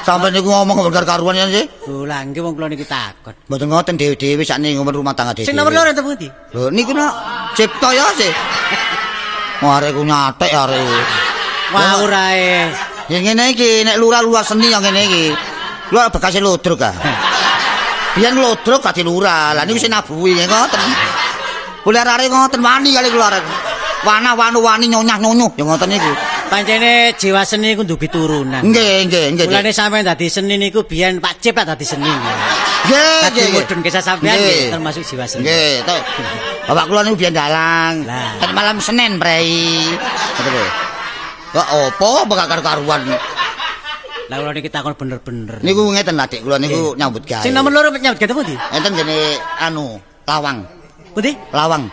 Sampeyan niku ngomong karo karuan ya sih? Lho, lha nggih wong kula niki takon. Mboten ngoten dhewe-dhewe sakniki ngomong rumah tangga dhewe. Sing nomor loro enten pundi? Lho niku nak cipta ya sih. Wah arek ku nyatek arek. Wah ora ae. Ya ngene iki nek lurah-lurah seni ya ngene iki. Lurah bekase ludruk ah. Biyen ludruk dadi lurah. Lah niku sing nabuhi ngoten. Boleh arek ngoten wani kali kula arek. Wana wanu wani nyonyah nyonyuh ya ngoten niku. Pancene jiwa seni iku ndugi turunan. Nggih, nggih, nggih. Mulane sampeyan dadi seni niku biyen Pak Cip lak dadi seni. Nggih, nggih. Mudhun kisah sampeyan nggih termasuk jiwa seni. Nggih, bapak kula niku biyen dalang. Kan malam Senin prei. Ngoten lho. Kok opo gak karu-karuan. Lah kula niki takon bener-bener. Niku ngeten adik kula niku nyambut gawe. Sing nomor loro nyambut gawe pundi? Enten gene anu, lawang. Pundi? Lawang.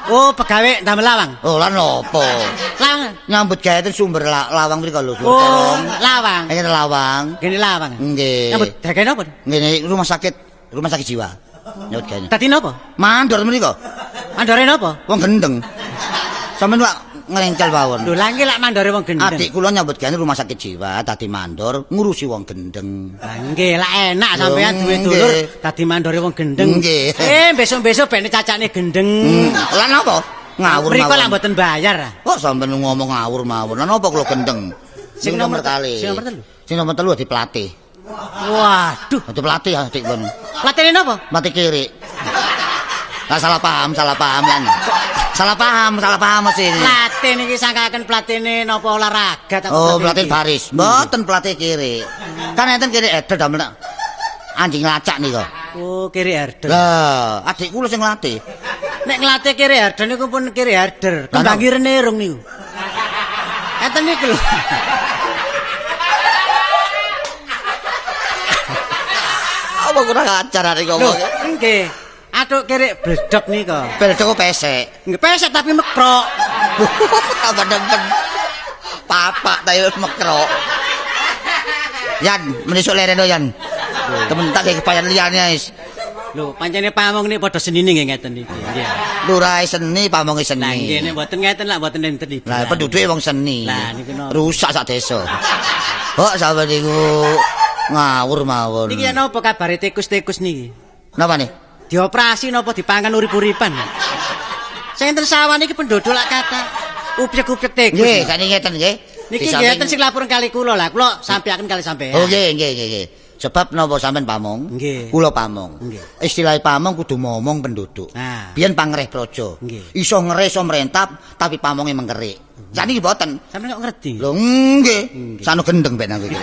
Oh, pegawe ndamel lawang. Oh, lan opo? Lawang. Nyambut gawe ten sumber lawang mriko lho, sumber oh, terong. Lawang. Ngene lawang. Ngene lawang. Nggih. Nyambut gawe napa? Ngene rumah sakit jiwa. Nyambut gawe. Dadi napa? Mandor mriko. Mandore napa? Wong gendeng. Sampeyan lak ngrengkel mawon. Lho, lha nggih lak mandore wong gendeng. Adik kula nyambut gawe rumah sakit jiwa, dadi mandor ngurusi wong gendeng. Lah nggih, lak enak sampeyan duwe dulur dadi mandore wong gendeng. Nggih. Besok-besok ben cacane gendeng. Lah napa? Ngawur mawon. Mriko lak mboten bayar. Kok sampeyan ngomong ngawur mawon. Lah napa kula gendeng? Sing nomor kalih. Sing nomor telu. Sing nomor telu dadi pelatih. Waduh, dadi pelatih ya adik kula. Pelatihne napa? Pelatih kiri. Lah salah paham lan. Salah paham mesti. Pelatih niki sangkaken pelatihne napa olahraga ta? Oh, pelatih baris. Mboten pelatih kiri. Kan enten kiri edel damel anjing lacak nika. Oh, kiri herder. Lah, adik kula sing nglatih. Nek nglatih kiri herder niku pun kiri herder. Kembangi rene rung niku. Enten niku lho. Apa kurang ajar arek ngomong. Nggih. Atuk kirik bledok nika. Bledok pesek. Nggih pesek tapi mekrok. Tambah demen. Papak ta yo mekrok. Yan, menisuk lereno Yan. Temen tak kaya kepayan liyane wis. Lho, pancene pamong nek padha senine nggih ngeten iki. Nggih. Lurahe seni, pamonge seni. Lah nggih nek mboten ngeten lak mboten enten iki. Lah penduduke wong seni. Lah niku napa? Rusak sak desa. Kok sampe niku ngawur mawon. Niki napa kabare tikus-tikus niki? Napa nih? Dioperasi napa dipangan urip-uripan? Sing enten sawah niki penduduk lak kata upyek-upyek tikus. Nggih, sakniki ngeten nggih. Niki ngeten sing laporan kali kula lah, kula sampeaken kali sampean. Oh nggih, nggih, nggih. Sebab napa sampean pamong? Nggih. Kula pamong. Nggih. Istilah pamong kudu momong penduduk. Nah. Biyen pangreh praja. Nggih. Iso ngereh iso merentap tapi pamonge mengkerik. Sakniki mboten. Sampeyan kok ngerti? Lho nggih. Sanu gendeng ben aku iki.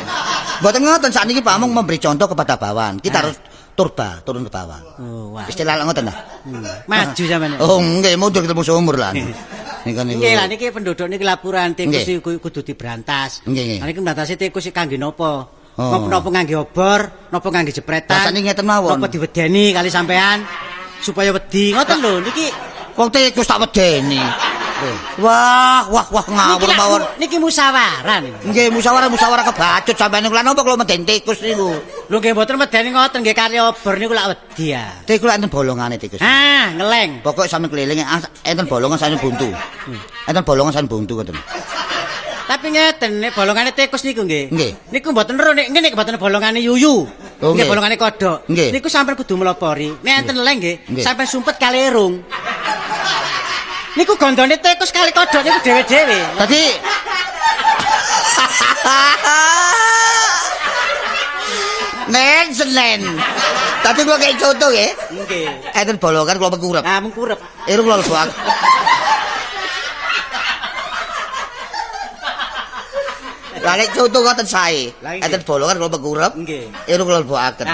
Mboten ngoten sakniki pamong memberi contoh kepada bawahan. Kita harus turba, turun ke bawah. Oh, wah. Istilah ngoten ta? Maju sampeyan. Oh nggih, mundur ketemu sumur lah. Niku niku. Nggih lah niki penduduk niki laporan tikus iku kudu diberantas. Nggih. Lah niki mbrantasi tikus kangge napa? Oh. Napa ngangge obor, napa ngangge jepretan? Lah sakniki ngeten mawon. Napa diwedeni kali sampean supaya wedi. Ngoten lho niki wong tikus tak wedeni. Wah, wah, wah ngawur mawon. Niki musyawarah niku. Nggih, musyawarah kebacut sampean niku. Lah napa kula medeni tikus niku? Lho nggih mboten medeni ngoten nggih kali obor niku lak wedi ya. Tikus lak enten bolongane tikus. Ah, ngeleng. Pokoke sampean keliling enten bolongan sampean buntu. Enten bolongan sampean buntu ngoten. Tapi ngeten nek bolongane tikus niku nggih. Nggih. Niku mboten ero nek ngene mboten bolongane yuyu. Oh, nggih bolongane kodhok. Niku sampean kudu melopori. Nek enten leng nggih, sampean sumpet kali irung. Niku gondone tikus kali kodhok niku dhewe-dhewe. Dadi Nen senen. Dadi kula kei contoh nggih. Nggih. Enten bolongan kula mengkurep. Ah, mengkurep. Irung kula lebok. Lah nek contoh ngoten sae. Enten bolongan kula mengkurep. Nggih. Irung kula lebokaken.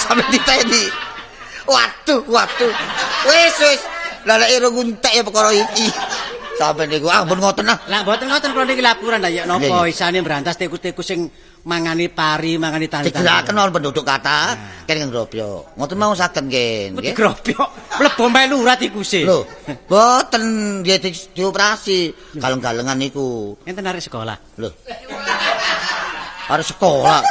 Sampe diteni. Waduh, waduh. Wis, wis. Lah nek irung entek ya perkara iki. Sampe niku ah ampun ngoten ah. Lah mboten ngoten kula niki laporan lah ya napa isane mbrantas tikus-tikus sing mangani pari, mangani tani-tani. Digeraken mawon penduduk kata kene ngrobyok. Ngoten mawon saged nggih. Nggih. Digrobyok. Mlebu mbae lurah tikuse. Lho, mboten nggih dioperasi galeng-galengan niku. Enten arek sekolah. Lho. Arek sekolah.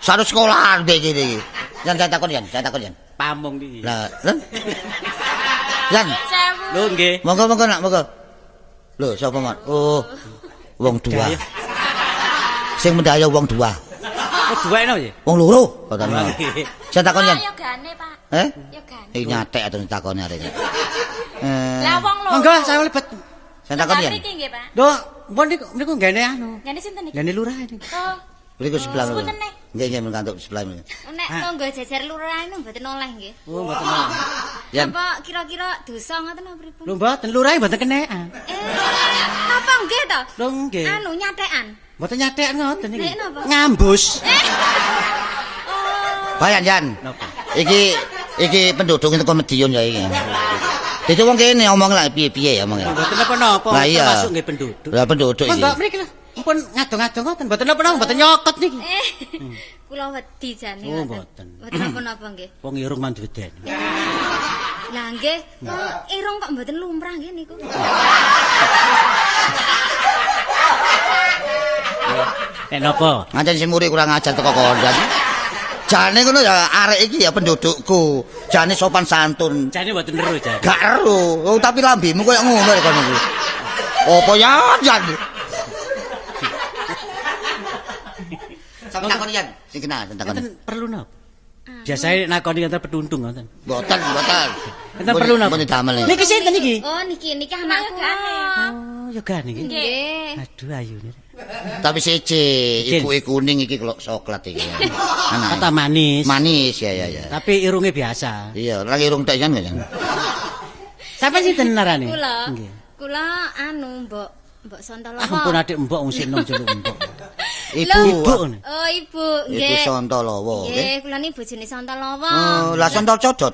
Sarep sekolahan nggih iki. Jan saya takon jan, saya takon jan. Pamong iki. Lah, lho. Jan. Lho nggih. Monggo monggo nak monggo. Lho sapa Mat? Oh. Wong dua. Sing mendaya wong dua. Oh, dua eno ya? Wong loro katanya. Saya takon jan. Yogane, Pak. Eh? Yogane. Iki nyatek atau takone arek. Lah wong loro. Monggo saya lebet. Saya takon jan. Mriki nggih, Pak. Lho, mpun niku niku nggene anu. Nggene sinten niki? Nggene lurah niku. Oh. Mriku sebelah. Nggih nggih mengkantuk sebelah mriki. Nek tangga jejer lurah niku mboten oleh nggih. Oh, mboten oleh. Napa kira-kira dosa ngoten napa pripun? Lho mboten lurah mboten kenekan. Napa nggih to? Lho nggih. Anu nyatekan. Mboten nyatekan ngoten niki. Ngambus. Oh. Bayan Jan. Napa? Iki penduduk teko Medion ya iki. Dadi wong kene omong lak piye-piye ya omong. Mboten napa-napa, termasuk nggih penduduk. Lah penduduk iki. Monggo mriki lho. Mpun ngadong-ngadong ngoten, mboten napa-napa, mboten nyokot niki. Kula wedi jane. Oh, mboten. Mboten napa-napa nggih. Wong irung mandu wedeni. Lah nggih, wong irung kok mboten lumrah nggih niku. Nek napa? Ngancen si murid kurang ajar teko kondang. Jane ngono ya arek iki ya pendudukku. Jane sopan santun. Jane mboten ero jane. Gak ero. Oh, tapi lambemu koyo ngono kono kuwi. Apa ya jan? Sampe takon jan, sing kenal takon. Enten perlu napa? Biasane nakoni enten petuntung ngoten. Mboten, mboten. Enten perlu napa? Mboten damel. Niki sinten niki? Oh, niki niki anakku. Oh, yoga niki. Nggih. Aduh ayune. Tapi siji, ibuke kuning iki kok coklat iki. Anake. Kata manis. Manis ya ya ya. Tapi irunge biasa. Iya, lagi irung tek jan kan. Sampe sinten narane? Kula. Kula anu Mbok Mbok Sontolowo. Ampun adik mbok wong sing nom celuk mbok. Ibu. Ibu. Oh, ibu nggih. Ibu Sontolowo nggih. Kula niki bojone Sontolowo. Oh, lah Sontol Codot.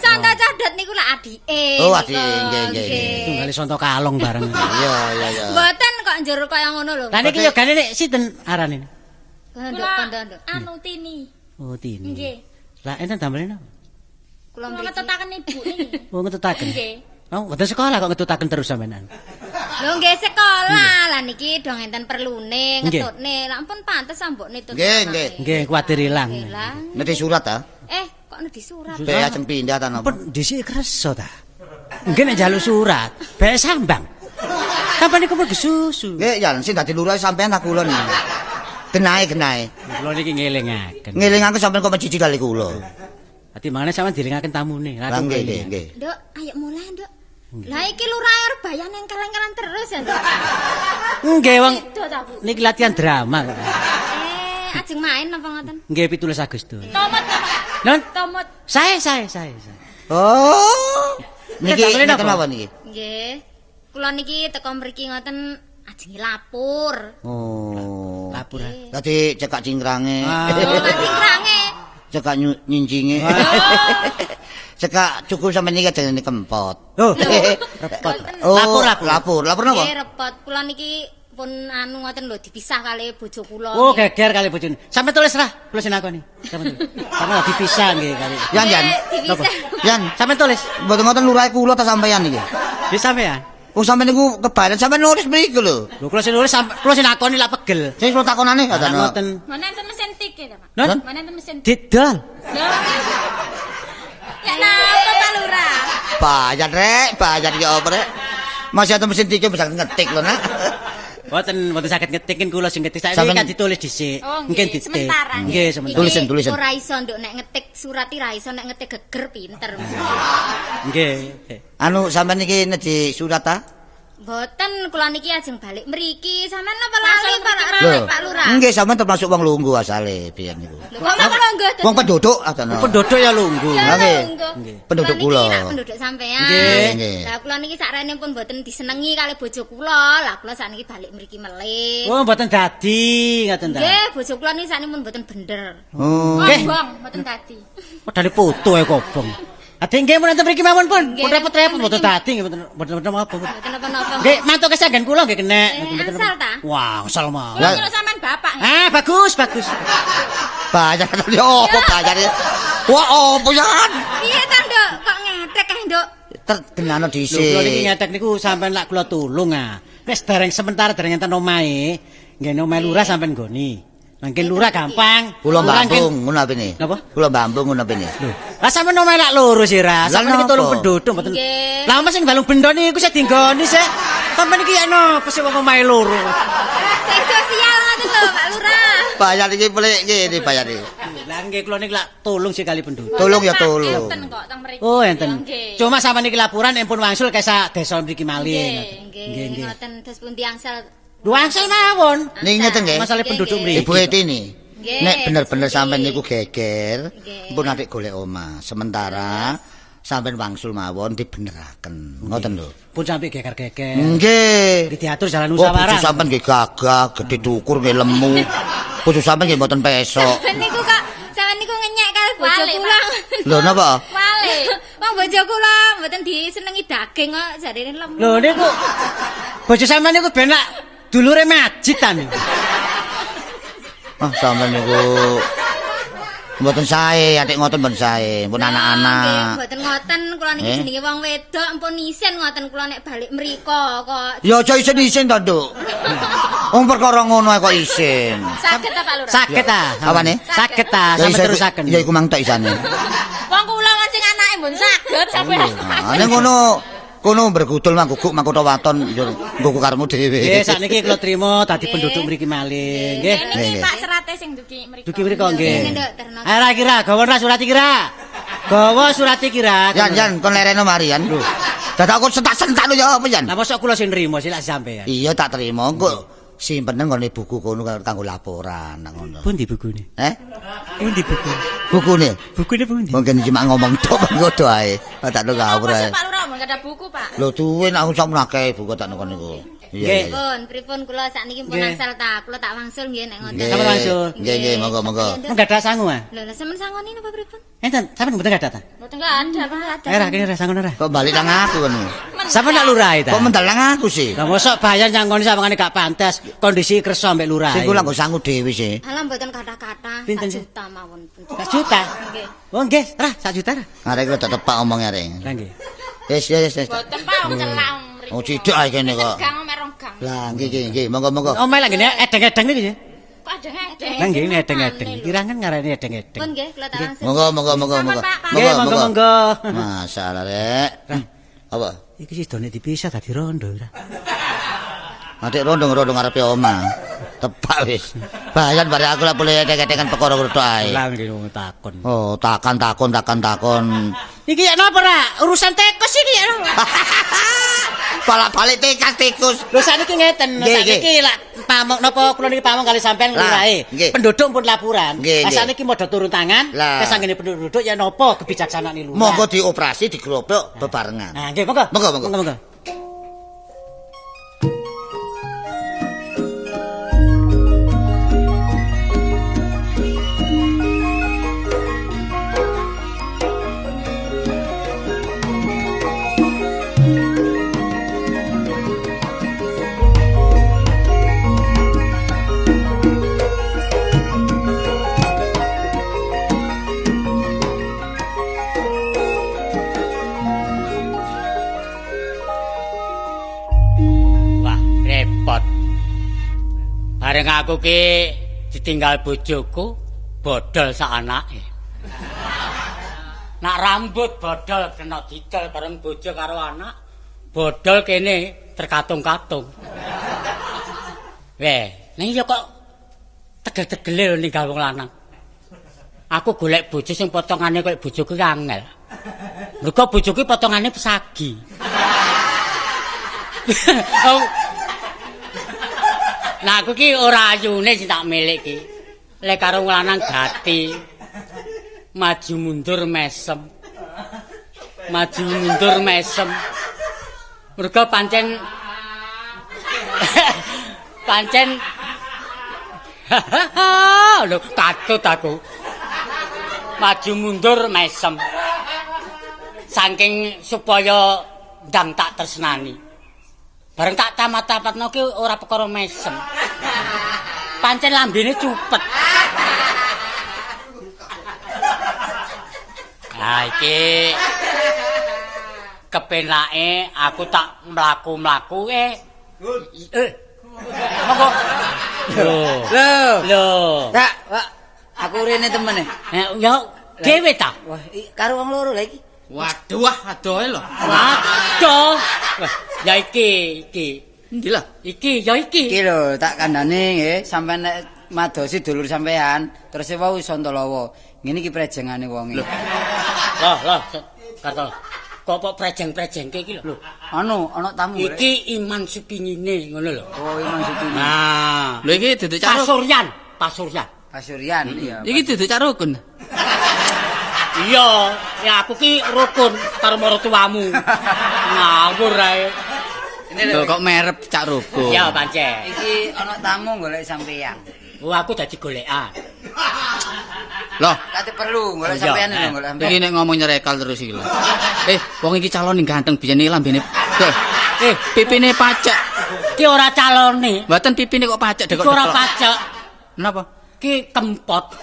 Sontol Codot niku lak adike. Oh, adike nggih nggih. Tunggale Sonto Kalong bareng. Iya iya iya. Mboten kok njur kaya ngono lho. Lah niki yogane nek sinten arane? Kondok kondok. Anu Tini. Oh, Tini. Nggih. Lah enten damel napa? Kula ngetutaken ibu niki. Oh, ngetutaken. Nggih. Oh, mboten sekolah kok ngetutaken terus sampean. Lho nggih sekolah. Lah niki do ngenten perlune ngetutne. Lah ampun pantes ambokne tut. Nggih, nggih. Nggih, kuwatir ilang. Nedhi surat ta? Kok nedhi surat? Be ajeng pindah ta napa? Pun dhisik kersa ta. Nggih nek njaluk surat, be sambang. Sampeyan niku mlebu susu. Nggih, ya sing dadi lurah sampean ta kula niki. Genahe-genahe. Kula niki ngelingaken. Ngelingaken sampean kok menjijik kali kula. Ati mangane sampean dilingaken tamune. Lah nggih, nggih, nggih. Nduk, ayo mulai, Nduk. Lah iki lurah arep bayan engkel-engkelan terus ya, Nduk. Nggih, wong niki latihan drama kok. Ajeng main napa ngoten? Nggih, 17 Agustus. Tomot, Non? Tomot. Sae. Oh. Niki ngeten mawon niki. Nggih. Kula niki teko mriki ngoten ajenge lapor. Oh. Lapor. Dadi cekak cingkrange. Oh, cingkrange. Cekak nyincinge. Cekak cukup sampeyan niki ajenge kempot. Oh, repot. Lapor. Lapor napa? Nggih, repot. Kula niki pun anu ngoten lho dipisah kali bojo kula. Oh, geger kali bojone. Sampe tulis lah, kula sing nakoni. Sampe tulis. Sampe dipisah nggih kali. Yan, Yan. Yan, sampe tulis. Mboten ngoten lurahe kula ta sampeyan niki. Nggih sampeyan. Wong sampeyan niku kebalen sampeyan nulis mriku lho. Lho kula sing nulis kula sing nakoni lak pegel. Sing kula takonane ngoten. Mana enten mesin tik ta, Pak? Mana enten mesin didol. Ya napa Pak Lurah? Bayar rek, bayar ya apa rek? Masih enten mesin tik bisa ngetik lho nak. Mboten saged ngetikin kula sing ngetik. Saiki kan ditulis dhisik. Mungkin dietik. Nggih, sementara. Tulisan. Ora iso nduk nek ngetik surat iki ra iso nek ngetik geger pinter. Nggih. Anu sampean niki nedhi surat ta? Mboten, kula niki ajeng balik mriki. Sampean napa lali Pak Lurah? Nggih, sampean termasuk wong lungguh asale biyen niku. Lho kok wong lungguh? Wong penduduk asale. Penduduk ya lungguh. Nggih. Penduduk kula. Penduduk sampean. Nggih. Lah kula niki sakrene pun mboten disenengi kali bojo kula. Lah kula sakniki balik mriki melih. Oh, mboten dadi ngoten ta. Nggih, bojo kula niki sakniki pun mboten bener. Oh. Nggih, mboten dadi. Padahal foto e kobong. Ade nggih mun enten mriki mawon pun. Pun repot-repot mboten dadi nggih mboten napa. Mboten napa-napa. Nggih, mantuk kesanggen kula nggih kenek. Angsal ta? Wah, angsal mawon. Kula nyeluk sampean bapak. Ah, bagus, bagus. Bayar yo opo bayar. Wah, opo yan? Piye ta, Nduk? Kok ngetek kae, Nduk? Tergenano dhisik. Lho, kula niki ngetek niku sampean lak kula tulung ah. Wis dereng sementara dereng enten omahe. Nggih omahe lurah sampean nggoni. Mangkin lurah gampang. Kula mbambung ngono apene. Napa? Kula mbambung ngono apene. Lho, lah sampean omahe lak loro sih ra. Sampean iki tolong penduduk mboten. Lah mas sing balung bendo niku sik dinggoni sik. Sampean iki ya napa sik wong omahe loro. Sing sosial ngoten lho Pak Lurah. Bayar iki pelik ngene bayar iki. Lah nggih kula niki lak tolong sik kali penduduk. Tolong ya tolong. Enten kok teng mriki. Oh enten. Cuma sampean niki laporan empun wangsul kesa desa mriki malih. Nggih ngoten terus pundi angsal. Lho angsal mawon. Niki ngeten nggih. Masalah penduduk mriki. Ibu Eti niki. Nek bener-bener sampean niku geger, pun atik golek omah. Sementara sampean wangsul mawon dibeneraken. Ngoten lho. Pun sampe geger-geger. Nggih. Nggih diatur jalan musyawarah. Bojo sampean nggih gagah, gedhe dukur nggih lemu. Bojo sampean nggih mboten pesok. Niku kok sampean niku ngenyek kali bojo kula. Lho napa? Wale. Wong bojo kula mboten disenengi daging kok jarene lemu. Lho niku bojo sampean niku ben lak dulure majid ta niku. Ah sampean niku mboten sae, atik ngoten mboten sae, pun anak-anak. Mboten ngoten, kula niki jenenge wong wedok, ampun isin ngoten kula nek balik mriko kok. Ya aja isin-isin to, Nduk. Wong perkara ngono ae kok isin. Saged ta Pak Lurah? Saged ta. Apane? Saged ta, sampe terusaken. Ya iku mang tok isane. Wong kula kan sing anake mbon saged sampean. Ah ning ngono kono bergudul mangguguk mangkota waton yo nggo karepmu dhewe. Nggih, sakniki kula trima dadi penduduk mriki malih, nggih. Niki Pak serate sing dugi mriko. Dugi mriko nggih. Ayo ra kira, gawa ra surat iki ra. Gawa surat iki ra. Yan, Yan, kon lereno mari Yan. Dadak aku sentak-sentak lho ya apa Yan? Lah mosok kula sing nrimo sih lak sampean. Iya tak trimo engko simpenen nggone buku kono kanggo laporan nang ngono. Pundi bukune? Eh? Pundi bukune? Bukune? Bukune pundi? Mungkin cuma ngomong tok ngono ae. Tak lho ngawur ae. Pak Lurah mboten ada buku, Pak. Lho duwe nek aku sakmono akeh buku tak nang niku. Iya. Pripun, pripun kula sakniki pun angsal ta, kula tak wangsul nggih nek ngoten. Sampeyan wangsul. Nggih, nggih, monggo-monggo. Enggak ada sangu ah. Lho, lha sampean sangoni napa pripun? Enten, sampean mboten ada ta? Mboten ada, Pak. Eh, ra kene ra sangon ora. Kok balik nang aku kono. Sampeyan nak lurah ta? Kok mendal nang aku sih? Lah mosok bayar nyangoni sawangane gak pantes, kondisi kersa ambek lurah. Sing kula nggo sangu dhewe sih. Alah mboten kathah-kathah, 1 juta mawon. 1 juta? Nggih. Oh nggih, ra 1 juta ra. Arek kok tepak omong arek. Lah nggih. Wis, wis, wis. Mboten Pak, wong celak mriki. Oh, cidhek ae kene kok. Gang mek Lah nggih nggih nggih, monggo-monggo. Omahe lak ngene edeng-edeng niki nggih. Kok edeng-edeng. Lah nggih edeng-edeng. Kirangan ngarani edeng-edeng. Pun nggih kula tak langsung. Monggo monggo monggo monggo. Nggih, monggo-monggo. Masalah rek. Apa? Iki sidone dipisah dadi rondo ora. Adik rondo-rondo ngarepe omah. Tepak wis. Bayan bare aku lah boleh edeng-edengan perkara ngono tok ae. Lah nggih wong takon. Oh, takon takon takon takon. Iki ya napa ra? Urusan tikus iki ya. Balak-balik tikus tikus. Lho sakniki ngeten, sakniki lak pamong napa kula niki pamong kali sampean lurahe. Penduduk pun laporan. Lah sakniki modho turun tangan, kesanggene penduduk ya napa kebijaksanaan lurah. Monggo dioperasi digrobok bebarengan. Nah, nggih monggo. Monggo monggo. Monggo. Bareng aku ki ditinggal bojoku, bodol sak anake. Nak rambut bodol kena didol bareng bojo karo anak, bodol kene terkatung-katung. Weh, ning ya kok tegel-tegele ninggal wong lanang. Aku golek bojo sing potongane koyo bojoku ki angel. Mergo bojoku potongane pesagi. Oh. Nah aku ki ora ayune sing tak milik ki. Lek karo lanang gati. Maju mundur mesem. Maju mundur mesem. Mergo pancen pancen lho katut aku. Maju mundur mesem. Saking supaya ndang tak tresnani. Bareng tak tamat-tamatno ki ora perkara mesem. Pancen lambene cupet. Nah iki kepenake aku tak mlaku-mlaku Monggo. Lho. Lho. Lho. Rak, Pak. Aku rene temene. Ya dhewe ta? Wah, karo wong loro lha iki. Waduh, wah adohe lho. Waduh. Wah, ya iki, iki. Endi lah? Iki, ya iki. Iki lho, tak kandhane nggih, sampean nek madosi dulur sampean, terus wau Santalawa. Ngene iki prejengane wonge. Lho. Loh, loh, Karto. Kok kok prejeng-prejengke iki lho. Lho, anu ana tamu. Iki Iman Supingine ngono lho. Oh, Iman Supingine. Nah. Lho iki duduk cak Pasuryan, Pasuryan. Pasuryan, iya. Iki duduk cak rukun. Iya, ya aku ki rukun karo maratuwamu. Ngawur ae. Lho kok merep cak rukun. Iya, pancen. Iki ana tamu golek sampeyan. Oh, aku dadi golekan. Loh, kate perlu golek sampeyan lho, golek sampeyan. Iki nek ngomong nyerekal terus iki lho. Wong iki calon ganteng biyene lambene. Pipine pacek. Ki ora calone. Mboten pipine kok pacek dekok. Ora pacek. Napa? Ki kempot.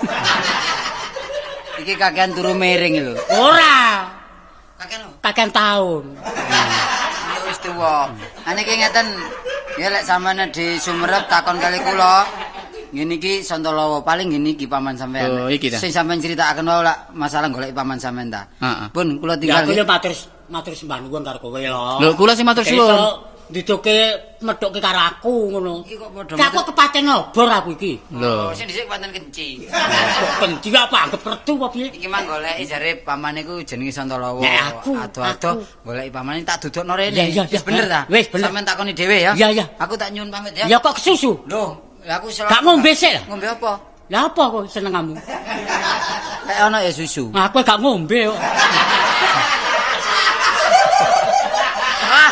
Iki kakean turu miring lho. Ora. Kakean apa? Kakean taun. Ya wis tuwa. Ane iki ngeten. Ya lek sampeyan di Sumerep takon kali kula. Ngene iki Santalawa paling ngene iki paman sampean. Oh, iki ta. Sing sampean critakaken wae lak masalah golek paman sampean ta. Heeh. Pun kula tinggal. Ya aku yo matur sembah nuwun karo kowe lho. Lho kula sing matur suwun. Didoke medhokke karo aku ngono. Iki kok padha. Aku kepaten obor aku iki. Lho. Sing dhisik paten kenci. Kok kenci apa anggap retu apa piye? Iki mang goleki jare pamane ku jenenge Santalawa. Ado-ado goleki pamane tak dudukno rene. Wis bener ta? Wis bener. Sampeyan takoni dhewe ya. Iya, iya. Aku tak nyuwun pamit ya. Ya kok kesusu? Lho, aku selalu. Gak ngombe sik lah. Ngombe apa? Lah apa kok senengamu? Lek ana ya susu. Aku gak ngombe kok. Ah.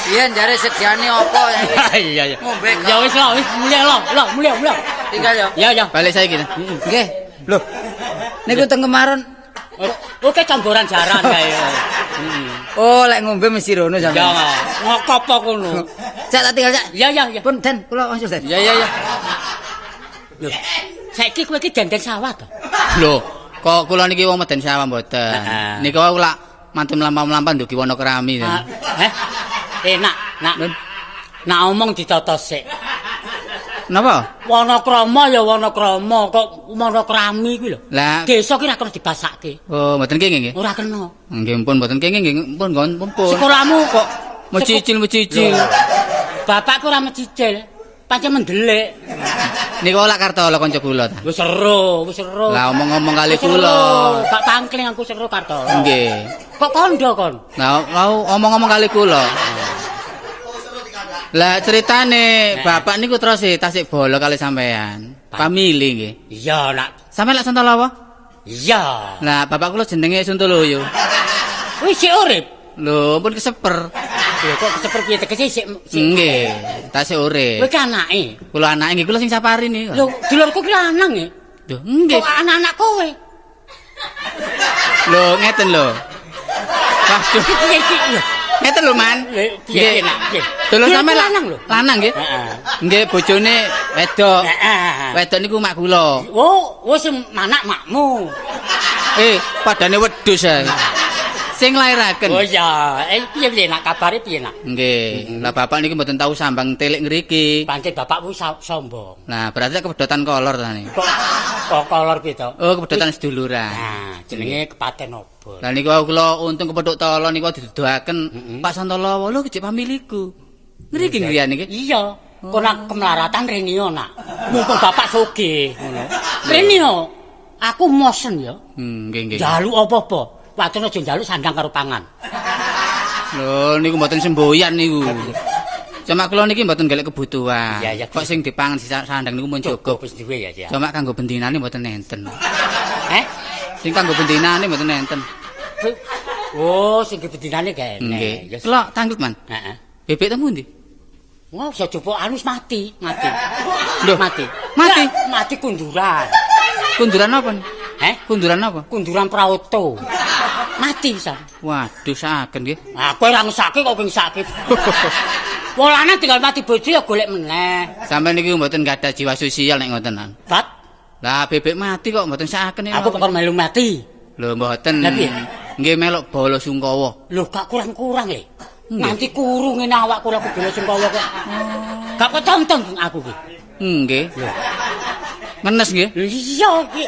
Biyen jare sediane apa ya iki? Iya iya. Ngombe. Ya wis lah, wis mulih lah, lah mulih mulih. Tinggal ya. Ya ya. Balik saiki ta. Nggih. Lho. Niku teng kemaron. Oke camboran jaran kae. Oh, lek ngombe mesti rono sampean. Ya, ngokopo kono. Cak tak tinggal, Cak. Ya ya ya. Pun Den, kula langsung Den. Ya ya ya. Lho. Saiki kowe iki denden sawah to? Lho, kok kula niki wong meden sawah mboten. Niku wau lak mantun mlampah-mlampah ndugi wana kerami. Heh. Nak, nak. Nak omong ditata sik. Napa? Wanakrama ya wanakrama, kok wanakrami kuwi lho. Lah, Desa ki ora kena dibasake. oh mboten kenging nggih. Ora kena. Nggih pun mboten kenging nggih pun pun pun. Sekolahmu kok mecicil-mecicil. Bapakku ora mecicil. Pancen mendelik. Niku lak Kartolo kanca kula ta. Wis seru, wis seru. Lah omong-omong kali Wis seru. kula. Gak tangkling aku seru Kartolo. Nggih. Kok kondo kon? Lah wau omong-omong kali kula. Lah ceritane bapak niku terus tasik bolo kali sampean. Pamili nggih. Iya, nak. Sampeyan lak Santolowo? Iya. Lah bapak kula jenenge Suntoloyo. Wis sik urip. Lho, pun keseper. Lho kok keseper piye tegese sik sik. Nggih, tasik urip. Kowe ki anake. Kula anake nggih kula sing sapari niku. Lho, dulurku ki lanang e. Lho, nggih. Kok anak-anak kowe? Lho, ngeten lho. Waduh, Piye iki? Lho, ngeten lho, Man. Piye nak? Piye? Dulur Dulurku sampean lanang lho. Lanang nggih. Heeh. Nggih, bojone wedok. Heeh. Wedok niku mak kula. Oh, wis manak makmu. Eh, padane wedhus ae. Sing lairaken. Oh iya, piye piye nak kabare piye nak? Nggih. Lah bapak niku mboten tau sambang telik ngriki. Pancen bapakmu sombong. Nah, berarti kebedotan kolor ta niku. Kok kolor piye to? Oh, kebedotan seduluran. Nah, jenenge kepaten obor. Lah niku aku kula untung kepethuk tolo niku diduduhaken Pak Santolowo lho kejek pamiliku. Ngriki griyane niki. Iya, kono kemelaratan rene nak. Mumpung bapak sugih ngono. Rene aku mosen ya. Nggih nggih. Njaluk apa-apa. Wadon aja njaluk sandang karo pangan. Lho niku mboten semboyan niku. Cuma kula niki mboten golek kebutuhan. Iya, iya. Kok sing dipangan sisa sandang niku mun cukup. Wis duwe ya, ya. Cuma kanggo bendinane mboten enten. Eh? Sing kanggo bendinane mboten enten. Oh, sing bendinane kene. Nggih. Ya. Kula tanglet man. Heeh. Bebek temu ndi? Wah, iso coba anu wis mati, mati. Lho, mati. mati? Ya, mati kunduran. Kunduran apa? Eh? Kunduran apa? Kunduran praoto. Mati pisan. Waduh saken nggih. Ah, kowe ora ngesake kok kowe ngesake. Wong lanang tinggal mati bojo ya golek meneh. Sampeyan niki mboten gadah jiwa sosial nek ngoten. Bat, Lah bebek mati kok mboten saken aku pokok melu mati. Lho mboten. Lah piye? Nggih melok bala sungkawa. Lho gak kurang-kurang le. Nganti kuru ngene awakku lho bala sungkawa kok. Gak ketonton aku ki. Nggih. Ngenes nggih. Iya iki.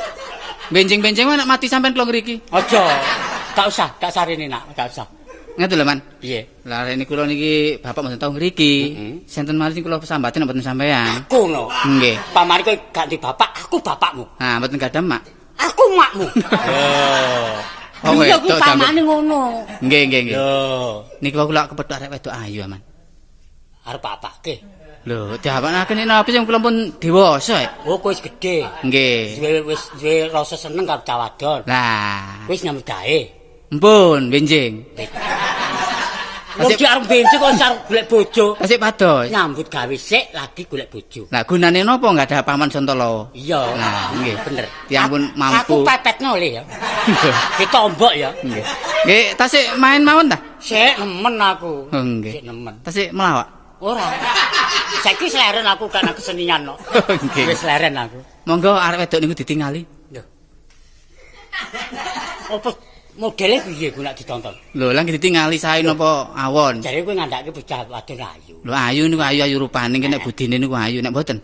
Benjing-benjing nek mati sampean kula ngriki. Aja. Gak usah, gak usah rene nak, gak usah. Ngeten lho, Man. Piye? Lah rene kula niki bapak mboten tau ngriki. Senten malih kula sambaten mboten sampean. Aku no. Nggih. Pamane kowe gak di bapak, aku bapakmu. Nah, mboten gadah mak. Aku makmu. Oh, Iya kuwi wedok pamane ngono. Nggih, nggih, nggih. Lho, Niku kula kepethuk arek wedok ayu, Man. arep apake? Lho, diapakake nek napa sing kula pun dewasa. Oh, kowe wis gedhe. Nggih. Duwe wis duwe rasa seneng karo cah wadon. Lah, Wis nyambut gawe. mpun benjing. Wong Tasik- ki arep benjing kok arep golek bojo. Tasik pados. Nyambut gawe sik lagi golek bojo. Lah gunane napa nggak ada paman Santolowo? Iya. Nah, nggih. Bener. Tiyang pun mampu. Aku pepetno le ya. Ditombok ya. Nggih. Nggih, tasik main mawon ta? Sik nemen aku. Oh, nggih. Sik nemen. Tasik melawak. Ora. Saiki wis leren aku kan aku kesenian no. Nggih. Wis leren aku. Monggo arek wedok niku ditingali. Lho. Apa modele piye ku nek ditonton? Lho, lah nggih ditingali sae napa awon? Jare kowe ngandhake bocah wadon ayu. Lho ayu niku ayu-ayu rupane nggih nek budine niku ayu nek mboten.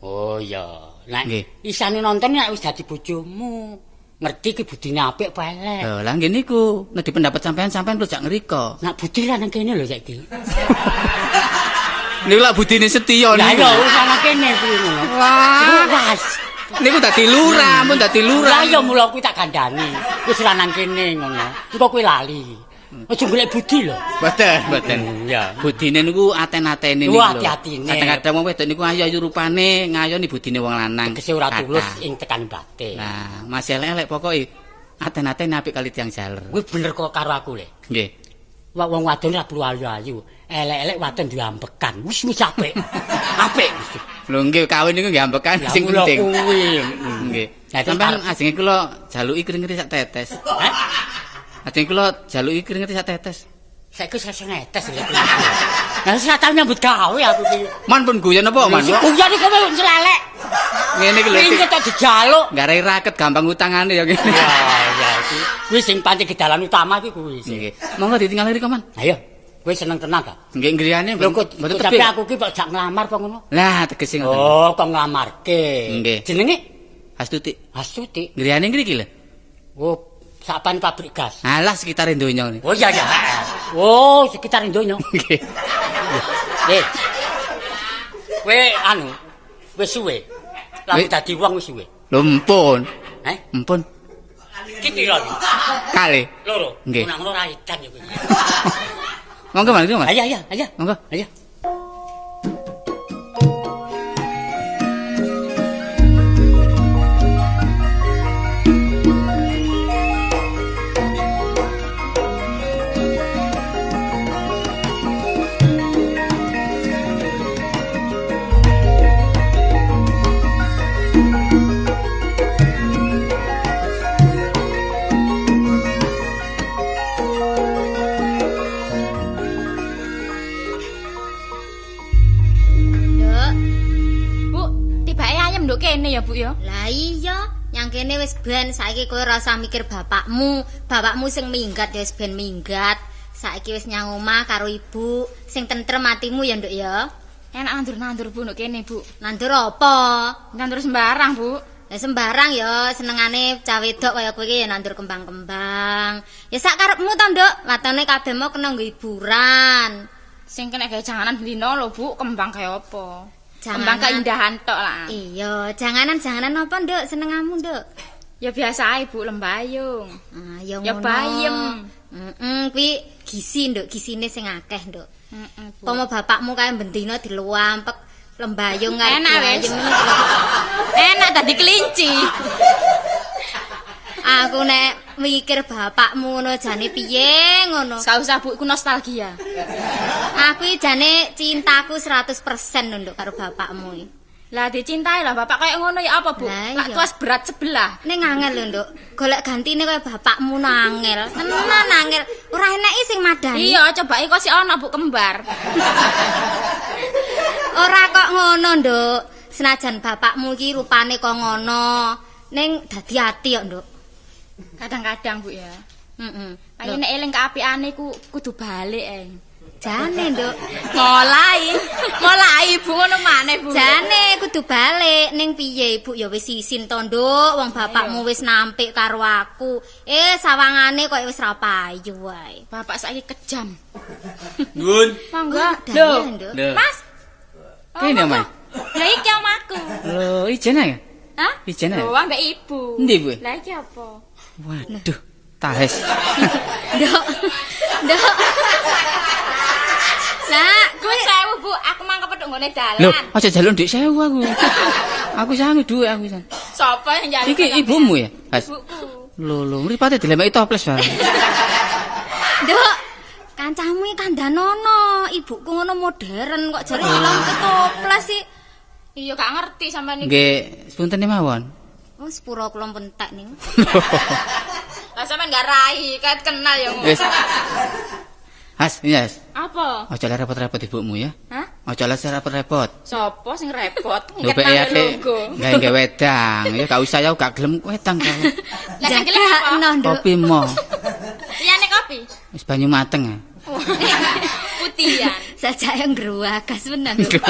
Oh iya. Nek Nggih. isane nonton nek wis dadi bojomu, ngerti ki budine apik apa elek. Lho, lah nggih niku nek di pendapat sampean sampean kula jak ngriko. Nak budi lah nang kene lho saiki. Niku lak budine setya Lah niku. iya wis nang kene kuwi ngono. Wah, Wah. niku dadi lurah, mun dadi lurah. Lah iya mula kuwi tak kandhani. Wis ra nang kene ngono. Engko kowe lali. Aja golek budi lho. Mboten, mboten. Iya. Budine niku aten-atene niku Wah, lho. ati-atine. Kadang-kadang wong wedok niku ayu-ayu rupane ngayoni budine wong lanang. Tegese ora Kathah. tulus ing tekan batin. Lah, masih elek-elek pokoke aten-atene apik kali tiyang jaler. Kuwi bener kok karo aku le. Nggih. Wong wadon ora perlu ayu-ayu. Elek-elek wadon duwe ambekan. Wis wis apik. Apik wis. Lho nggih kawin niku nggih ambekan Lah sing mula penting. kuwi. Nggih. Lah, terus Sampeyan ajenge kula jaluki kringete sak tetes. Hah? Ajenge kula jaluki kringete sak tetes. Saiki wis iso netes lho. Lah wis ora tau nyambut gawe aku iki. Man pun guyon apa, Man? Wis guyon iki kowe wis lelek. Ngene iki lho. Ringke tok dijaluk. Garai raket gampang utangane ya ngene. Ya ya iki. Kuwi sing pancen gedalan utama iki kuwi. Nggih. Monggo ditinggal riko, Man. Ayo. Kowe seneng tenan ta? Nggih griyane Lho kok mboten tapi tebih. aku ki kok jak nglamar apa ngono? Lah tegese ngoten. Oh, kok nglamarke. Nggih. Jenenge Hastuti. Hastuti. Griyane ngriki lho. Oh, sapan pabrik gas. Alah sekitar donya ngene. Oh iya iya. Oh, sekitar donya. Nggih. Eh. Kowe anu wis suwe. Lah dadi wong wis suwe. Lho empun. Eh? Empun. Iki piro iki? Kali. Loro. Nggih. Nang ngono ra edan ya kowe. Monggo Mas, Mas. Ayo ayo ayo. Monggo. Ayo. Nduk. Bu, tibake ayam nduk kene ya, Bu ya. Lah iya, nyang kene wis ben saiki kowe ora usah mikir bapakmu. Bapakmu sing minggat ya wis ben minggat. Saiki wis nyang omah karo ibu, sing tentrem atimu ya, Nduk ya. Enak nandur-nandur Bu nduk kene, Bu. Nandur apa? Nandur sembarang, Bu. Ya sembarang ya, senengane cah wedok kaya kowe iki ya nandur kembang-kembang. Ya sak karepmu to, Nduk. Watone kabeh mau kena nggo hiburan. Sing kena gawe janganan bendina lho, Bu, kembang kaya apa? Janganan. Kembang keindahan tok lah. Iya, janganan-janganan apa, Nduk? Senengamu, Nduk? Ya biasa ae, Bu, lembayung. Ah, ya Ya ngono. bayem. Heeh, kuwi gizi, Nduk, gisine sing akeh, Nduk. Heeh, Bu. Pomo bapakmu kae bendina diluampek lembayung kae. Enak wis. bayem. Enak dadi kelinci. Aku nek mikir bapakmu ngono jane piye ngono. Gak usah, Bu, iku nostalgia. Aku iki jane cintaku 100% lho, Nduk, karo bapakmu iki. Lah dicintai lah bapak kayak ngono ya apa, Bu? Lah, Lak iya. tuas berat sebelah. Ning angel lho, Nduk. Golek gantine kaya bapakmu nangel. Tenan angel. Ora eneki sing madani. Iya, coba kok sik ana Bu kembar. Ora kok ngono, Nduk. Senajan bapakmu iki rupane kok ngono, ning dadi ati kok, Nduk. Kadang-kadang, Bu ya. Heeh. Kaya nek eling keapiane ku kudu balik eh. Jane, Nduk. Mulai, mulai Bu ngono maneh, Bu. Jane kudu balik ning piye ibu ya wis isin to, Nduk. Wong bapakmu wis nampik karo aku. Sawangane kok wis ra payu wae. Bapak saiki kejam. Nuwun. Monggo. Lho, Nduk. Lho. Mas. Kene, monggo. Mas. Lah iki omahku. Lho, ijen ae. Hah? Ijen ae. Lho, ambek ibu. Endi, Bu? Lah iki apa? Waduh, tahes. Nduk. Nduk. Lah, Kowe sewu, Bu. Aku mangkep petuk nggone dalan. Lho, aja jaluk ndek 1000 aku. Aku sangu dhuwit aku san. Sapa yang njaluk? Iki ibumu ya? Has. Ibuku. Lho, lho, mripate dilemeki toples barang. Nduk. Kancamu iki kandhanono, ibuku ngono modern kok jare dilemeki toples sih. Iya, gak ngerti sampean niku. Nggih, sepunten mawon. Oh, sepuro kula pun entek niku. Lah sampean gak rai, ket kenal ya ngono. Wis. Has, iya, Has. Apa? Aja lah repot-repot ibumu ya. Hah? Aja lah repot-repot. Sopo sing repot? Lho pek Kenal ate logo. gawe wedang. Ya gak usah ya gak gelem wedang kok. Lah sing gelem apa? Jagakno, Nduk. Kopi mo. Liyane kopi. Wis banyu mateng. ah. Putihan. Sajake ngruwagas menan, Nduk.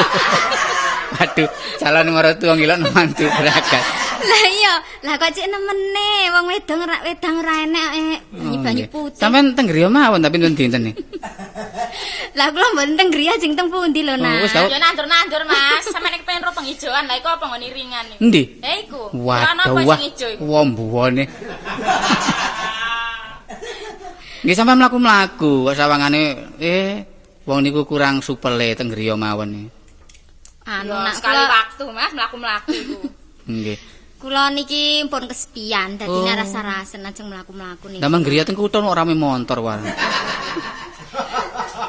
Aduh, calon maratuwa ngilok mantu beragas. Lah iya, lah kok cek nemene wong wedang ora wedang ora enek banyu-banyu putih. Sampeyan teng griya mawon tapi nuwun dinten nih. Lah kula mboten teng griya jeng teng pundi lho, Oh, Nak. wis tau. Ya nandur-nandur, Mas. Sampeyan nek pengen ro pengijauan, lah iku apa nggone ringan iku? Endi? Eh iku. Lah Waduh, apa wah. sing ijo iku? Wombuwone. Nggih sampeyan mlaku-mlaku kok sawangane wong niku kurang supele teng griya mawon iki. Anu Ya, nak sekali kula waktu, Mas, mlaku-mlaku iku. Nggih. kula niki pun kesepian dadi Oh. rasa-rasen ajeng mlaku-mlaku niki. Damen griya teng kutha kok rame montor wae.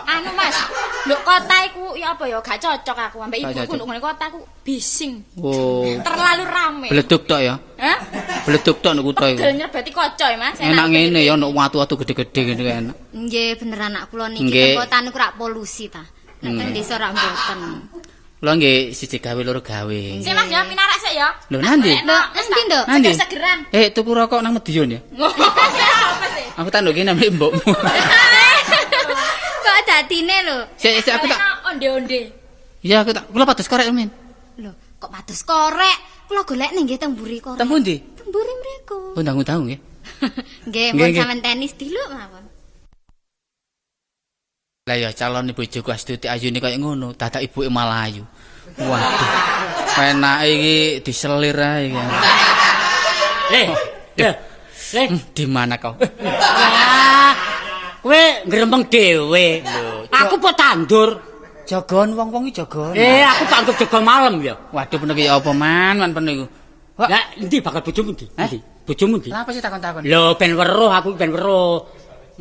Anu, Mas, nduk kota iku ya apa ya gak cocok aku ambek Gak ibuku cocok. nduk ngene kota iku bising. Oh. Terlalu rame. Bleduk tok ya. Hah? Bleduk tok nek kutha iku. Pegel nyerbeti kaca ya, Mas. Enak ngene ya nek watu-watu gede-gede ngene ku enak. Nggih bener anak kula niki Nggih. teng kota niku rak polusi ta. Nek teng desa rak mboten. Kula nggih siji gawe loro gawe. Sik Mas ya pinarak sik ya. Lho nanti? Lho, endi, Nduk? Nanti? Seger-segeran. Tuku rokok nang Medion ya. Apa sih? Aku tak nduk kene ambek mbokmu. Kok dadak dadine lho. Sik sik aku tak. Onde-onde. Iya aku tak. Kula pados korek min. Lho, kok pados korek? Kula golekne nggih teng mburi korek. Teng pundi? Teng mburi mriku. Oh, ndang-ndang nggih. Nggih, pun sampean tenis diluk mawon. Lah ya calon bojoku Astuti ayune kaya ngono, dadak ibuke malah ayu. Waduh. Penake iki diselir ae iki. Le, Di mana kau? Wah, kowe ngremeng dhewe. Aku po tandur. Jagon wong-wong iki jagon. Aku panggep jaga malam ya. Waduh peno ki apa man, man peno iku. Lah, endi bakal bojomu endi? Endi? Bojomu endi? Lah apa sih takon-takon? Lho, ben weruh aku ben weruh.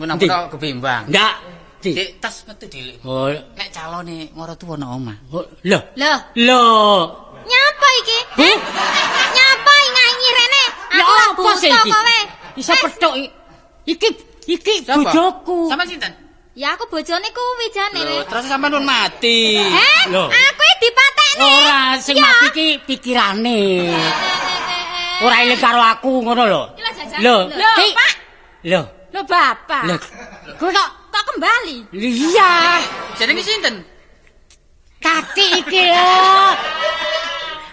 Ngono aku kebimbang. Ndak. Dik tas metu dilik. Oh, nek calone maratuwa nang omah. Lho. Lho. Lho. Nyapa iki? Nyapa nyanyi rene? Aku ora buta kowe. Iso petuk iki iki bojoku. Sampeyan sinten? Ya aku bojone kuwi jane. Lho, terus sampean pun mati. Aku dipatekne. Ora, sing mati iki pikirane. Ora eling karo aku ngono lho. Lho, Pak. Lho. Lho, Bapak. Lho. Kowe kok kembali? Iya. Jenenge sinten? Tati iki lho.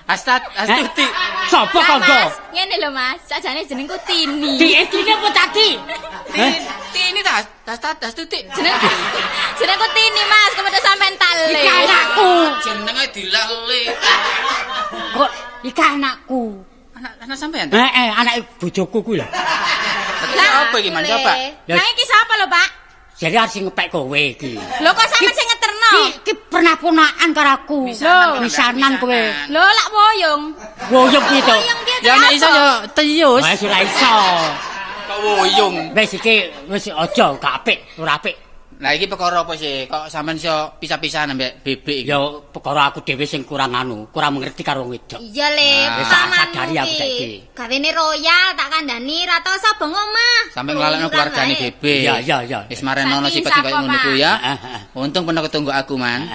Astuti. Sopo kanggo? Ngene lho Mas, sajane jenengku Tini. Tini apa Tati? Tini ta, Astuti. Jenengku Tini Mas, kepada sampean tale. Iki anakku. Jenenge dilale. Kok iki anakku. Anak sampean? Heeh, anake bojoku kuwi lho. Lah apa iki Mas? Coba. Lah iki sapa lho, Pak? Jadi harus ngepek kowe iki. Lho kok sampean sing ngeterno? Iki pernah ponakan karo aku. Misanan kowe. Lho lak woyong. Woyong piye to? Ya nek iso ya teyus. Wis ora iso. Kok woyong. Wis iki wis aja gak apik, ora apik. Lah iki perkara apa sih? Kok sampean iso pisah-pisahan ambek bebek iki? Ya perkara aku dhewe sing kurang anu, kurang mengerti karo wong wedok. Iya le, pamanmu iki. Gawene royal tak kandhani ra tau sabeng omah. Sampe nglalekno keluargane bebek. Iya, iya, iya. Wis marenono sifat kaya ngono iku ya. Untung pernah ketunggu aku, Man.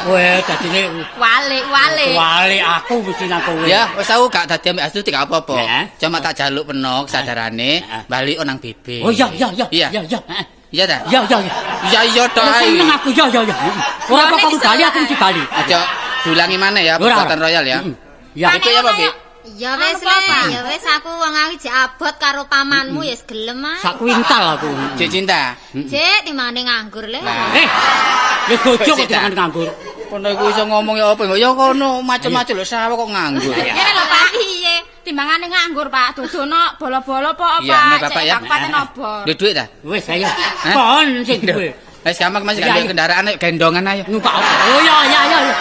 Kowe dadine walik-walik. Walik aku mesti nang kowe. Ya, wis aku gak dadi ambek Astuti gak apa-apa. Cuma tak jaluk penok sadarane bali nang bebek. Oh iya, iya, iya. Iya, iya. Iya ta? Iya, iya, iya. Iya, iya tok ae. Seneng aku, iya, iya, iya. Ora apa-apa aku bali, aku mesti bali. Aja diulangi maneh ya perbuatan royal ya. Iya. Iku ya, Pak, Bi? Ya wis le, ya wis aku wong aku jek abot karo pamanmu ya gelem ae. Sak kuintal aku. Jek cinta. Jek timbangane nganggur le. Wis bojo kok timbangane nganggur. Kono iku iso ngomong ya apa? Ya kono macem-macem lho sawah kok nganggur. Ngene lho Pak, piye? Timbangane nganggur Pak, dodono bolo-bolo apa Pak? Iya, Bapak ya. Kabupaten obor. Duwe dhuwit ta? Wis ayo. Kon sing duwe. Wis gampang Mas, gak kendaraan ayo gendongan ayo. Numpak. Oh iya iya iya.